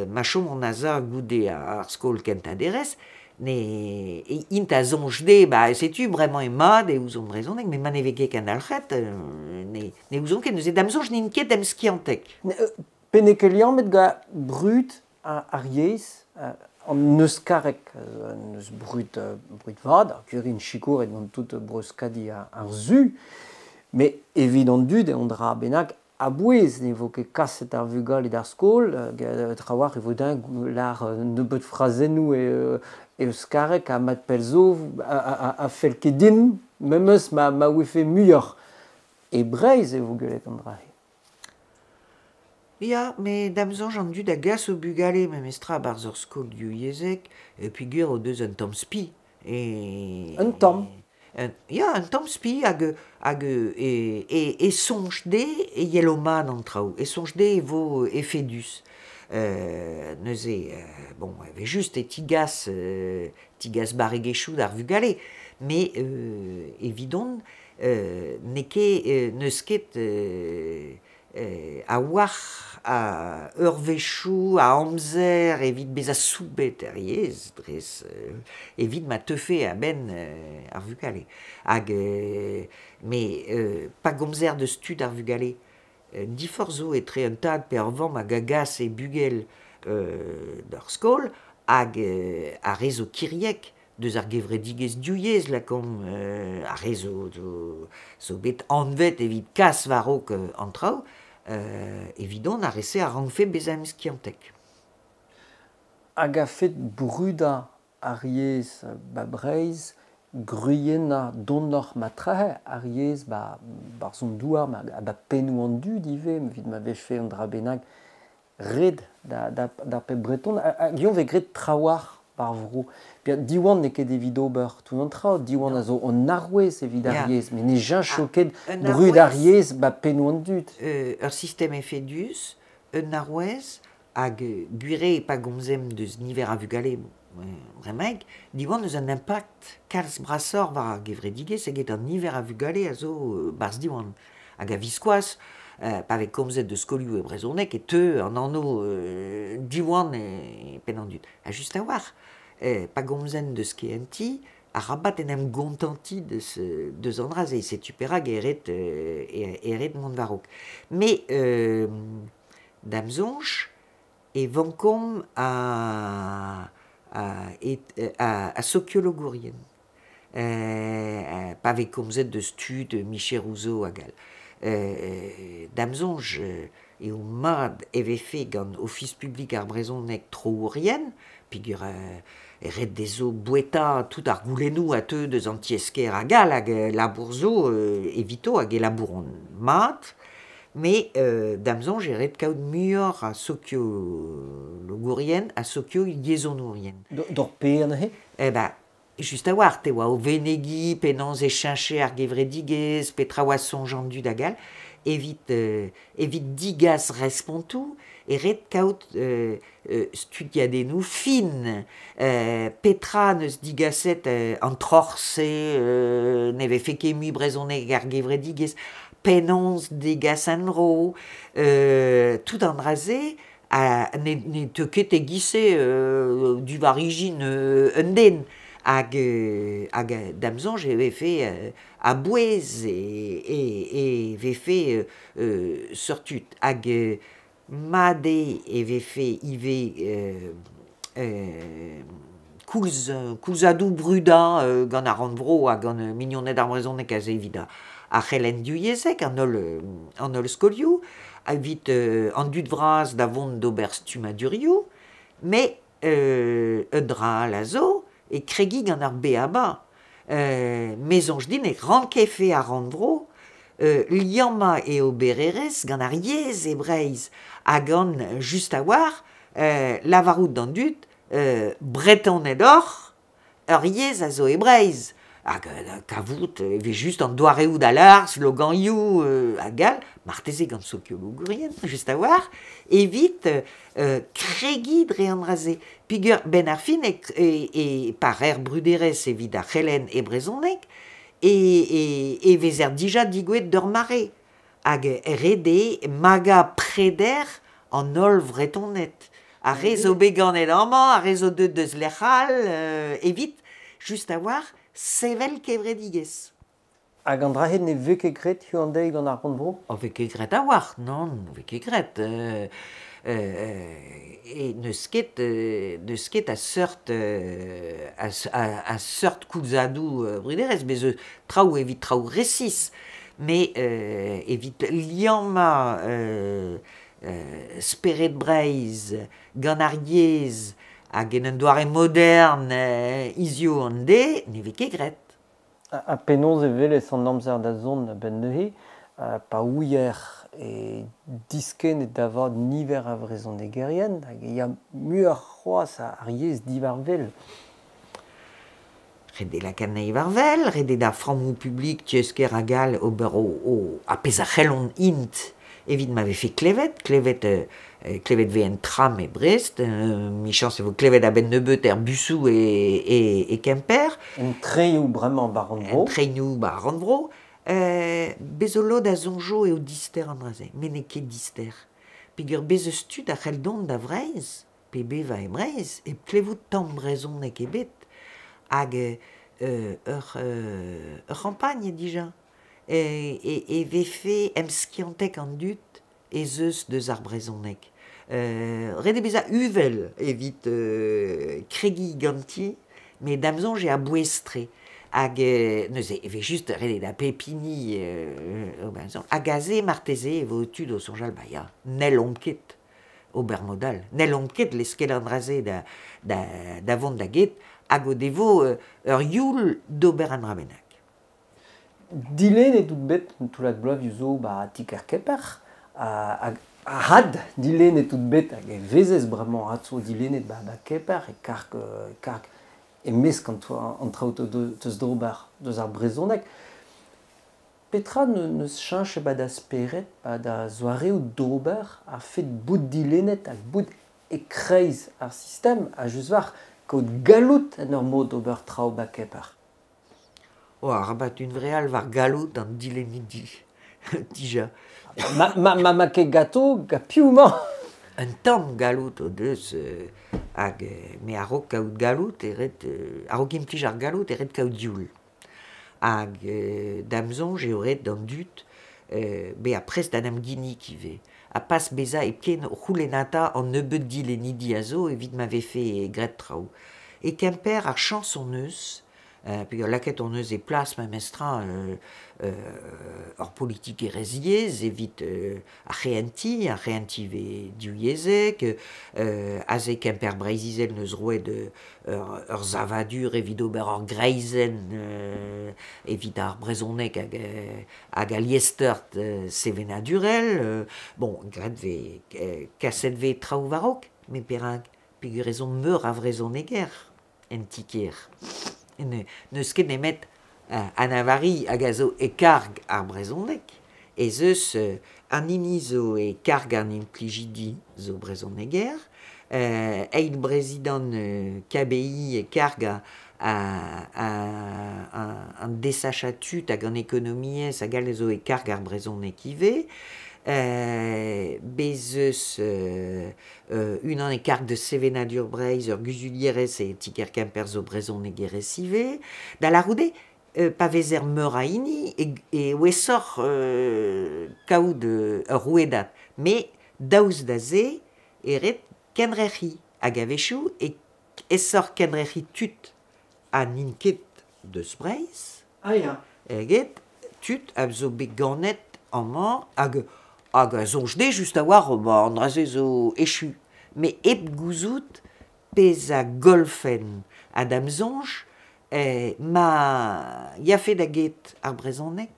ma chomont a-za goude ar skol kentañ derez, ne int a soñj dezhe, ba setu bremañ eo mat e ouzont brezhoneg, met ma ne vez ket kendalc'het, ne ouzont ket, neuze da'm soñj n'int ket emskiantek. Pe n'eo ket liammet gant brud ar yezh, an euskareg, neus brud vat, ar kurin sikouret gant tout Bro-Euskadi ar su, met evit an dud eo an dra bennak a-bouez ne vo ket kaset ar vugale d'ar skol, trawalc'h e vo din lâr nebeut frazennoù e euskareg ha mat pell zo a fell ket din, memes ma ouefe muioc'h. E Breizh e vo gwelet an dra-se. Ya, met da'm soñj an dud a gas o bugale memestra barzh ur skol divyezhek, peogwir o deus un tamm spi. Un tamm? Ya, un tamm spi hag e soñj dezhe e yelo mat an traoù, e soñj dezhe e vo efedus. Neuze, bon, e vez just e tigas barregezhioù d'ar vugale, met evidon n'eo ket, n'eus ket a-walc'h a eurvezhioù, a amzer evit bezañ soubet er yezh, dres evit ma teufe a-benn ar vugale. Hag met pa gomzer deus tud ar vugale, diforc'h zo etre un tad pe ur vamm hag a gas e bugel d'ar skol hag ar re zo kiriek deus ar gevredigezh divyezh lakaomp ar re zo bet anvet evit kas war-raok an traoù, evidon ar re-se a rankfe bezañ emskiantek. Hag a-fet brudañ ar yezh ba Breizh, gwriennañ donoc'h matrahe ar yezh barzh an douar ha ba pennoù an dud ivez, evit ma vefe an dra bennak ret d'ar pep breton. Hag eñ vez graet trawalc'h par vro. Diwan n'eo ket evit ober tout an traoù, Diwan a zo an arouez evit ar yezh, met ne cheñcho ket brud ar yezh ba pennoù an dud. Ur sistem efedus, un arouez, hag gwir pa gomzemp deus niver a vugale bremaik, Diwan eus un impact kalz brasoc'h war ar gevredigezh eget an niver a vugale a zo barzh Diwan. Hag a viskoazh, pa vez komzet deus skolioù e brezhoneg e teu an anv Diwan e penn an dud. Ha just a-walc'h, pa gomzen deus KNT, Arabat en em gontantiñ deus an dra-se, setu perak eo ret mont war-raok. Met da'm soñj e vankomp a sokiologourien. Pa vez komzet deus tud micheroù zo hag all. Da'm soñj eo mat e vefe gant Ofis publik ar brezhoneg troourien, peogwir e ret dezho boueta tout ar goulennoù a teu deus an tiez-kêr hag all hag labour zo evito hag e labouront mat. Met da'm soñj eo ret kaout muioc'h a sokiologourien ha sokio-yezhonourien. D'hor pe anezhe? Eh ben, just a-walc'h, te oa o venegiñ penaos e cheñche ar gevredigezh, petra oa soñj an dud hag all, evit degas respontoù e ret kaout studiadennoù fin. Petra n'eus digaset an troc'h-se ne vefe ket mui brezhoneg ar gevredigezh, penaos degas en-dro, tout an dra-se ne teu ket e-giz-se diwar ijin un den. Hag da'm soñj e vefe a-bouez e vefe seurt tud. Hag mat eo e vefe ivez koulzadoù brudañ gant ar rannvro ha gant mignoned ar brezhoneg aze evit ar c'helenn divyezhek, an holl skolioù, evit an dud vras da vont d'ober stummadurioù, met un dra all a zo, e kregiñ gant ar BABA. Me soñj din e rankefe ar rannvro liammañ e obererezh gant ar yezh e Breizh ha gant just a-walc'h lavarout d'an dud Bretoned oc'h, ur yezh a zo e Breizh. Hag kavout e vez just an doareoù da lâr, sloganioù hag all, marteze gant sokiologourien, just a-walc'h, evit kregiñ dre an dra-se. Peogwir benn ar fin e pa reer bruderezh evit ar c'helenn e brezhoneg e vezer dija digouezet d'ur mare. Hag ret eo magañ preder an holl Vretoned. Ar re zo bet ganet amañ, ar re zo deuet deus lec'h all, evit just a-walc'h sevel kevredigezh. Hag an dra-se ne vez ket graet hiziv an deiz gant ar rannvro? Ne vez ket graet a-walc'h, nann, ne vez ket graet. E n'eus ket a seurt a seurt koulzadoù bruderezh, bez' eus traoù evit traoù resis, met evit liammañ spered Breizh gant ar yezh hag en un doare modern hiziv an deiz, ne vez ket graet. Ha penaos e welez an amzer da zont a-benn neuze, pa ouier e diskennet da vat niver a vrezhonegerien hag e ya muioc'h c'hoazh ar yezh diwar-wel? Ret eo lakaat anezhi war-wel, ret eo d'ar frammoù publik tiez-kêr hag all ober o ar pezh a c'hellont int evit ma vefe klevet, klevet klevet vez en tram e Brest, michañs e vo klevet a-benn nebeut er busoù e Kemper. En trenioù bremañ 'ba rannvro. En trenioù 'ba rannvro. Bez zo lod a soñjo eo dister an dra-se, met n'eo ket dister. Peogwir bez eus tud a c'hell dont da Vreizh, pe bevañ e Breizh, hep klevout tamm brezhoneg ebet. Hag ur c'hampagn dija. E vefe emskiantek an dud ez eus deus ar brezhoneg. Ret eo bezañ uvel evit kregiñ ganti, met da'm soñj eo a-bouez-tre. Hag neuze e vez just ret eo da pep hini hag aze marteze e vo tud o soñjal ba ya, n'hellomp ket ober mod all, n'hellomp ket leskel an dra-se da vont da get hag o devo ur youl d'ober an dra bennak. Dilennet out bet un toullad bloavezioù zo ba ti-kêr Kemper, hag had dilennet out bet hag e vezez bremañ atzo dilennet ba Kemper e karg e-mesk an traoù teus d'ober deus ar brezhoneg. Petra n'eus cheñchet ba da spered, ba da zoareoù d'ober a-fet bout dilennet hag bout e-kreiz ar sistem ha just war kaout galloud en ur mod d'ober traoù ba Kemper? Oh, arabat hunvreal war galloud an dilennidi, dija. Ma ket gato, ga piv 'mañ? Un tamm galloud o deus Hag me a-raok kaout galloud e ret, a-raok implij ar galloud e ret kaout youl. Hag da'm soñj eo ret d'an dud bezañ prest da 'n em ginnig ivez. Ha pas bezañ hepken o c'houlennata an nebeud dilennidi a zo evit ma vefe graet traoù. E Kemper ar chañs hon eus peogwir lakaet hon eus e plas memestra ur politikerezh yezh evit ar c'hehentiñ, ar c'hehentiñ vez divyezhek, aze Kemper Breizh-Izel 'neus roet ur savadur evit ober ur greizenn evit ar brezhoneg hag al liesseurt sevenadurel. Bon, graet vez, kaset vez traoù war-raok, met perak? Peogwir ez omp meur a vrezhoneger en ti-kêr. N'eus ket nemet Anna-Vari hag a zo e karg ar brezhoneg ez eus an hini zo e karg an implijidi zo brezhoneger, eil prezidant KBI e karg an desachañ tud hag an ekonomiezh hag all zo e karg ar brezhoneg ivez. Bez' eus unan e karg deus sevenadur Breizh, ur guzulierez e ti-kêr Kemper zo brezhonegerez ivez. Da lârout eo, pa vezer meur a hini e ouesoc'h kaout ur rouedad. Met daoust da se e ret kendrec'hiñ hag a-wechoù e aesoc'h kendrec'hiñ tud ha n'int ket deus Breizh Ah ya. eget tud a zo bet ganet amañ hag hag a soñj dezhe just a-walc'h ba an dra-se zo echu. Met hep gouzout pezh a gollfen ha da'm soñj ma yafe da get ar brezhoneg,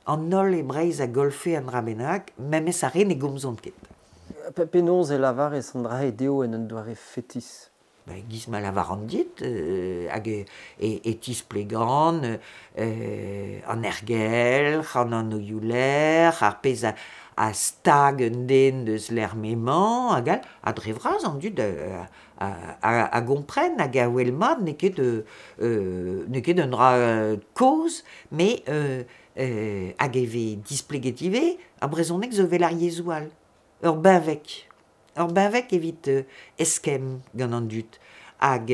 an holl e Breizh a gollfe un dra bennak, memes ar re ne gomzont ket. Penaos e lavarez an dra-se dezho en un doare fetis? E-giz ma lavaran dit, hag e tisplegan an ergelc'h, an anvioù-lec'h, ar pezh a stag un den deus lec'h m'emañ hag all. Ha dre vras an dud a gompren hag a wel mat n'eo ket n'eo ket un dra kozh, met hag e vez displeget ivez, ar brezhoneg zo evel ar yezhoù all, ur benveg. Ur benveg evit eskemm gant an dud hag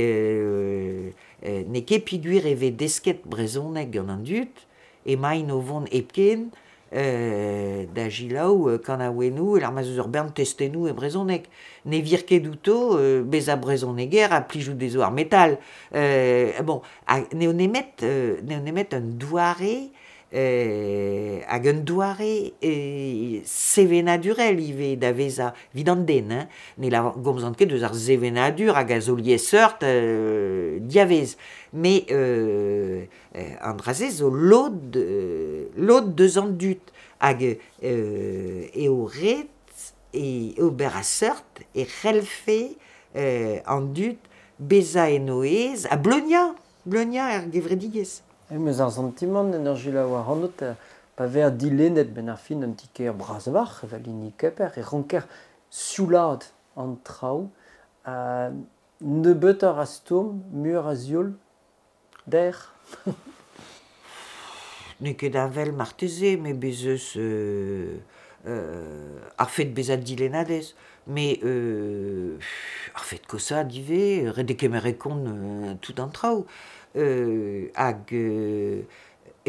n'eo ket peogwir e vez desket brezhoneg gant an dud emaint o vont hepken da selaou kanaouennoù e-lec'h ma'z eus ur bern testennoù e brezhoneg. Ne vir ket outo bezañ brezhoneger ha plijout dezho ar metal. Bon, ha n'eo nemet n'eo nemet un doare hag un doare sevenadurel ivez da vezañ evit an den hein. Ne gomzan ket eus ar sevenadur hag a zo liesseurt diavez met an dra-se zo lod lod deus an dud hag eo ret e ober a seurt e c'hellfe an dud bezañ en o aez ha bleuniañ bleuniañ er gevredigezh. Em eus ar santimant en ur selaou ac'hanout pa vezer dilennet benn ar fin un ti-kêr bras-walc'h evel hini Kemper e ranker sioulaat an traoù. Nebeutoc'h a stourm, muioc'h a zioul der. N'eo ket heñvel marteze, met bez' eus ar fed bezañ dilennadez. Met ar fed koshaat ivez, ret eo kemer e kont tout an traoù. Hag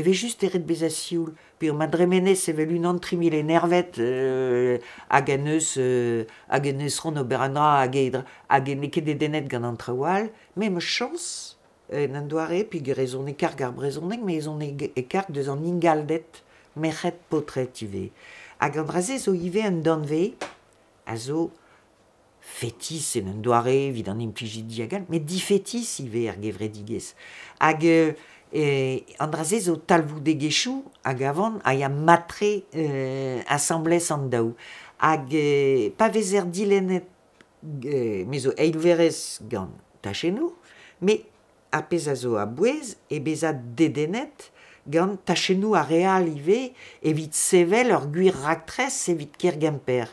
evel-just eo ret bezañ sioul peogwir ma dremenez evel unan 3000 enervet hag en deus hag en deus c'hoant ober un dra hag hag n'eo ket dedennet gant an traoù all. Me 'm eus chañs en un doare peogwir ez on e karg ar brezhoneg met ez on e karg deus an ingalded merc'hed paotred ivez. Hag an dra-se zo ivez un danvez a zo fetis en un doare evit an implijidi hag all, met difetis ivez er gevredigezh. Hag an dra-se zo talvoudegezhioù a gavan a ya mat-tre asambles an daou. Hag pa vezer dilennet, me zo eilverez gant tachennoù, met ar pezh a zo a-bouez eo bezañ dedennet gant tachennoù ar re all ivez evit sevel ur gwir raktres evit kêr Gemper.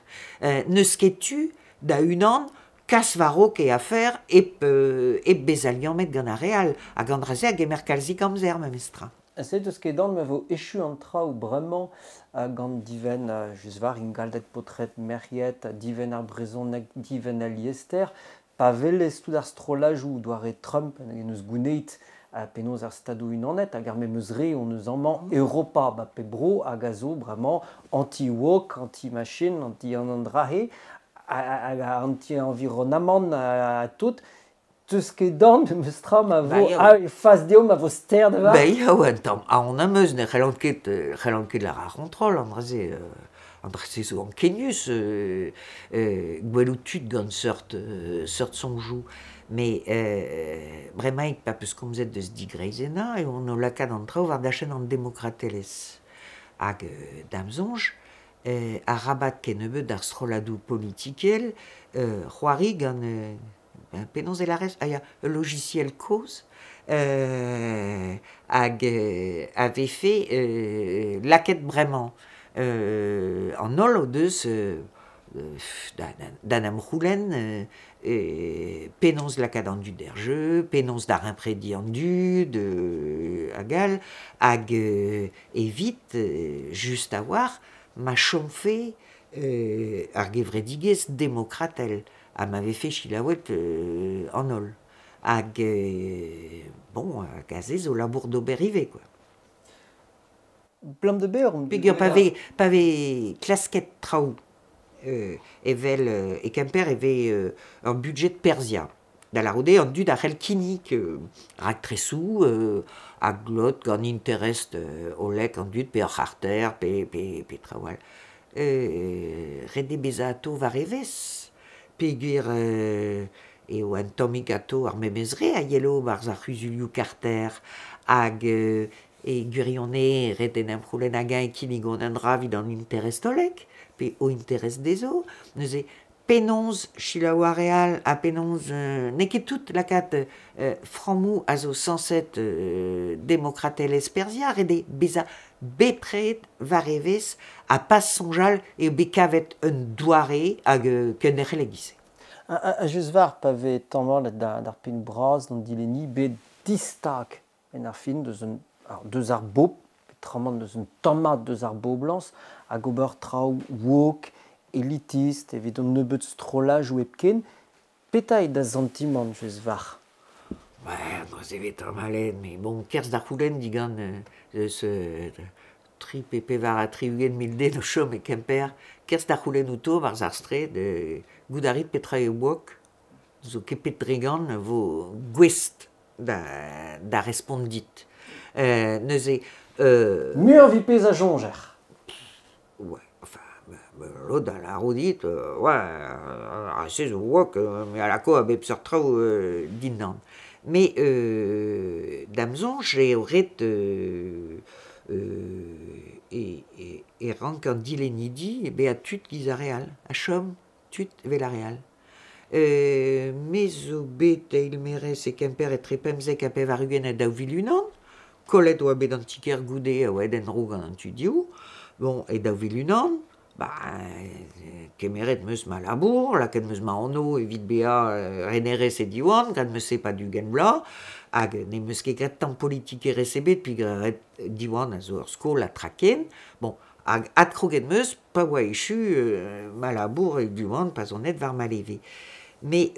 N'eus ket tu da unan kas war-raok e afer hep, hep bezañ liammet gant ar re all hag an dra-se a gemer kalzik amzer memestra. Se deus ket anv ma vo echu an traoù bremañ gant divenn just war ingalded paotred merc'hed, divenn ar brezhoneg, divenn al liester. Pa velez tout ar strollajoù doare Trump en eus gouneit penaos ar Stadoù Unanet hag ar memes re hon eus amañ Europa ba pep bro hag a zo bremañ anti-woke, anti-machine, anti-an an dra-he hag anti-environamant ha tout. Teus ket dorn memes tra ma vo fas dezho ma vo ster da Ba ya, un tamm aon am eus ne c'hellan ket lâr ar c'hontrol an dra-se. An dra-se zo ankenius gwelout tud gant seurt soñjoù. Mais bremaik pa peus komzet deus digreizennañ eo on o lakaat an traoù war dachenn an demokratelezh. Hag da'm soñj, arabat kennebeut d'ar strolladoù politikel c'hoari gant penaos e lârez ah ya, ul logiciel kozh hag a vefe lakaet bremañ. An holl o deus d'an amc'houlenn penaos lakaat an dud er jeu, penaos daremprediñ an dud hag all, hag evit just a-walc'h ma chomfe ar gevredigezh demokratel ha ma vefe selaouet an holl. Hag bon, hag aze zo labour d'ober ivez quoi. Blam de ber Peogwir pa vez klasket traoù evel e Kemper e vez ur budget perzhiañ. Da lârout eo an dud a c'hell kinnig raktresoù a glot gant interest hollek an dud pe ur c'harter pe traoù all. Ret eo bezañ atav war evezh peogwir eo un tammig atav ar memes re a yelo barzh ar c'huzulioù karter hag e gwirionez ret en em c'houlenn hag-eñ e kinnigont un dra evit an interest hollek pe o interest dezho. Neuze penaos selaou ar re all ha penaos n'eo ket tout lakaat frammoù a zo sañset demokratelezh perzhiañ ret eo bezañ bepred war evezh ha pas soñjal eo bet kavet un doare hag kenderc'hel e-giz-se. Ha just war pa vez tamallet d'ar penn bras d'an dilenni bet distag en ar fin deus un deus ar bobl, petramant deus un tammad deus ar boblañs, hag ober traoù woke, elitist, evit an nebeud strollajoù hepken, petra eo da santimant just war? Ba, dra-se 'vez tamallet, met bon, kerzh da c'houlenn digant eus tri pe pevar ha 60 mil den o chom e Kemper, kerzh da c'houlenn outo war ar straed, goût a rit petra eo woke, zo ket pet dregant vo gouest da respont dit. Neuze... Muioc'h evit pezh a soñjer. Ouais, enfin, lod a lâro dit, ouais, se zo woke, me a lako a bep seurt traoù dindan. Mais da'm soñj eo ret e rank an dilennidi bezañ tud giz ar re all, a chom tud evel ar re all. Me zo bet eilmerez e Kemper etre 15 ha 80 ha 2001, kollet oa bet an ti-kêr goude a oa en-dro gant an tudioù. Bon, e 2001, ba, kemeret 'm eus ma labour, lakaet 'm eus ma anv evit bezañ renerez e Diwan, graet 'm eus se pa 20 vloaz, hag n'em eus ket graet tamm politikerezh ebet peogwir Diwan a zo ur skol ha tra ken. Bon, hag adkroget 'm eus pa oa echu ma labour e Diwan pa 'z on aet war ma leve. Mais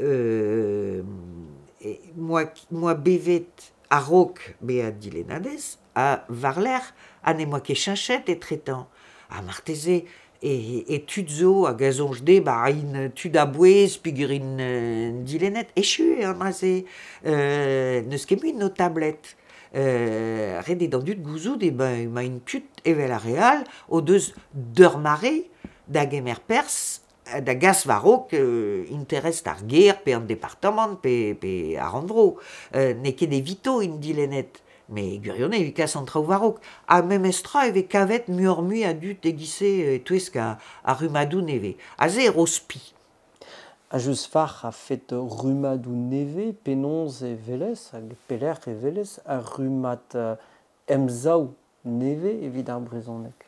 moa bevet a-raok bezañ dilennadez ha war-lerc'h ha n'em boa ket cheñchet etretant. Ha marteze e tud zo hag a soñj dezhe ba int tud a-bouez peogwir int dilennet. Echu eo an dra-se. N'eus ket mui notabled. Ret eo d'an dud gouzout eo emaint tud evel ar re all o deus d'ur mare da gemer perzh da gas war-raok interest ar gêr pe an departamant pe ar rannvro. N'eo ket evito int dilennet, met gwirionez evit kas an traoù war-raok. Ha memestra e vez kavet muioc'h-mui a dud e-giz-se e-touesk ar rummadoù nevez. Aze e ro spi. Ha just war a-fet rummadoù nevez, penaos e welez hag pelec'h e welez ar rummad emsav nevez evit ar brezhoneg?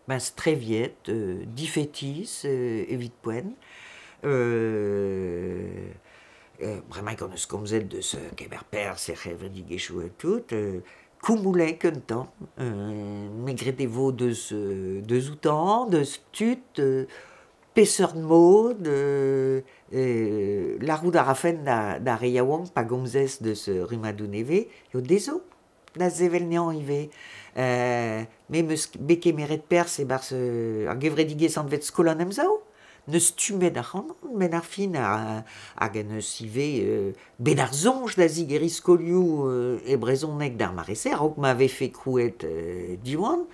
Ben, streviet, difetis evit poent. Bremañ hon eus komzet deus kemer perzh er c'hevredigezhioù ha tout. Koumoulek un tamm. Me gred e vo deus outañ, deus tud Peseurt mod, lârout a rafen d'ar re yaouank pa gomzez deus rummadoù nevez, eo dezho da sevel anezhañ ivez. Me 'm eus bet kemeret perzh e-barzh ar gevredigezh anvet Skol an Emsav, n'eus stummet ac'hanon 'benn ar fin hag en deus ivez bet ar soñj da zigeriñ skolioù e brezhoneg d'ar mare-se a-raok ma vefe krouet Diwan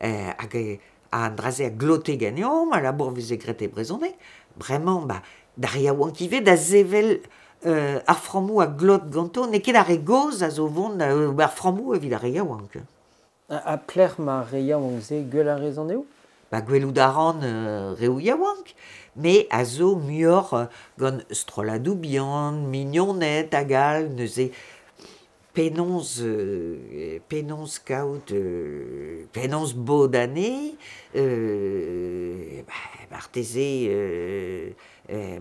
hag an dra-se a glote ganeomp, al labour veze graet e brezhoneg. Bremañ ba d'ar re yaouank ivez da sevel ar frammoù a glot ganto, n'eo ket ar re gozh a zo vont da ober frammoù evit ar re yaouank. Ha pelec'h ma re yaouank-se gwell a rez anezho? Ba gwelout a ran reoù yaouank, me a zo muioc'h gant strolladoù bihan, mignoned hag all, neuze penaos penaos kaout penaos bodañ anezhe, marteze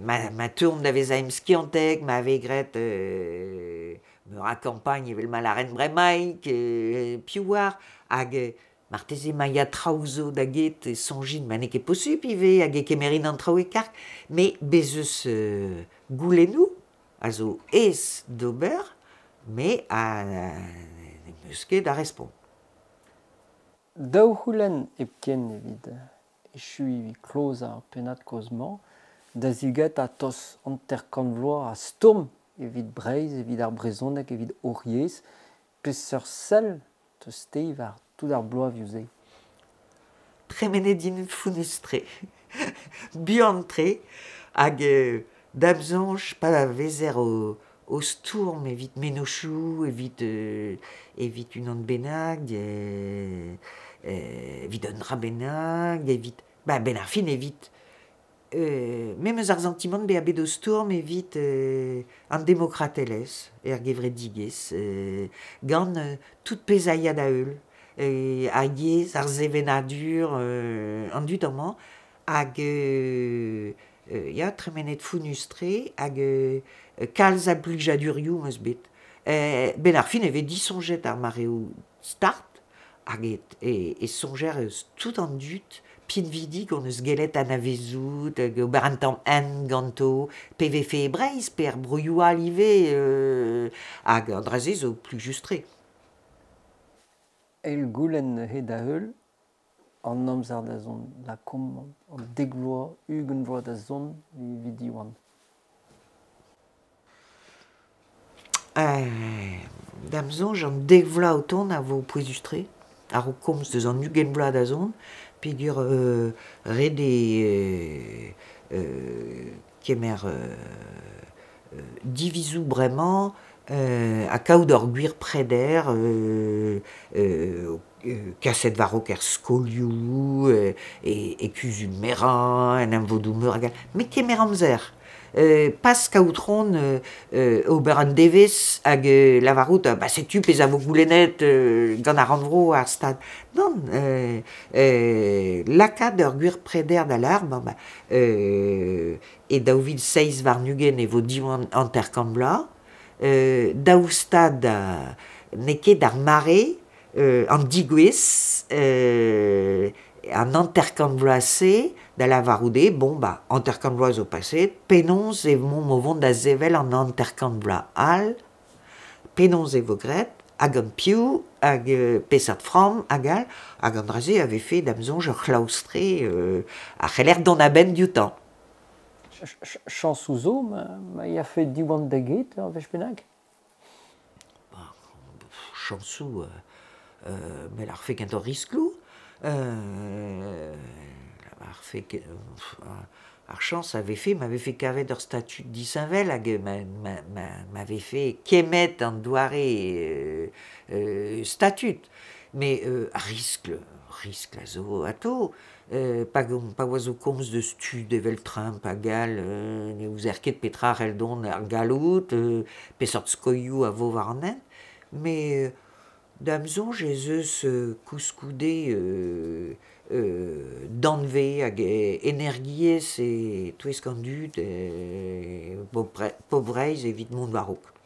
ma teuont da vezañ emskiantek, ma vez graet meur a kampagn evel ma lâren bremaik, piv oar, hag marteze ma ya traoù zo da get e soñjin ma n'eo ket posupl ivez hag e kemerin an traoù e karg, met bez' eus goulennoù a zo aes d'ober, met n'em eus ket da respont. Daou c'houlenn hepken evit echuiñ evit klozañ ar pennad-kaoz-mañ, da zigetañ tost 50 vloaz a stourm evit Breizh, evit ar brezhoneg, evit hor yezh. Peseurt sell 'teus-te war tout ar bloavezhioù-se? Tremenet int fonnus-tre, buan-tre, hag da'm soñj pa vezer o stourm evit mennozhioù, evit unan bennak, evit un dra bennak, evit ba 'benn ar fin evit memes ar santimant bezañ bet o stourm evit an demokratelezh er gevredigezh gant tout pezh a ya da heul ar yezh, ar sevenadur, an dud amañ hag ya tremenet fonnus-tre hag kalz a blijadurioù 'm eus bet. 'Benn ar fin e vez disoñjet ar mareoù start hag e soñjer eus tout an dud pinvidik hon eus gellet anavezout hag ober un tamm hent ganto, pe vefe e Breizh pe er broioù all ivez hag an dra-se zo plijus-tre. Eil goulenn neuze da heul an amzer da zont, lakaomp an dek vloaz, 20 vloaz da zont evit Diwan. Da'm soñj an dek vloaz o tont a vo pouezus-tre, a-raok komz deus an 20 vloaz da zont, peogwir ret eo kemer divizoù bremañ ha kaout ur gwir preder kaset war-raok er skolioù, e kuzul-merañ, en emvodoù-meur hag all, met kemer amzer. Pas kaout c'hoant ober un devezh hag lavarout ba setu pezh a vo goulennet gant ar rannvro ar Stad. Nann, lakaat ur gwir preder da lâr, bon ba e 2027 e vo Diwan 50 vloaz, daou stad n'eo ket ar mare, an degouezh, an 50 vloaz-se da lavarout eo, bon ba 50 vloaz zo paseet, penaos emaomp o vont da sevel an 50 vloaz all, penaos e vo graet, hag gant piv, hag peseurt framm hag all, hag an dra-se a vefe da'm soñj ur c'hlaoustre a c'heller dont a-benn dioutañ. Chañsoù zo ma yafe Diwan da get ur wech bennak? Chañsoù, me lârfe kentoc'h riskloù. Ar chañs a vefe ma vefe kavet ur statud disheñvel hag ma vefe kemmet an doare statud. Met ar riskl, riskl a zo atav. Pa oa zo komz deus tud evel Trump hag all, ne ouzer ket petra c'hell dont ar galloud, peseurt skoilhoù a vo war an hent. Met da'm soñj ez eus koulskoude danvez hag energiezh e-touesk an dud e pobl Breizh evit mont war-raok.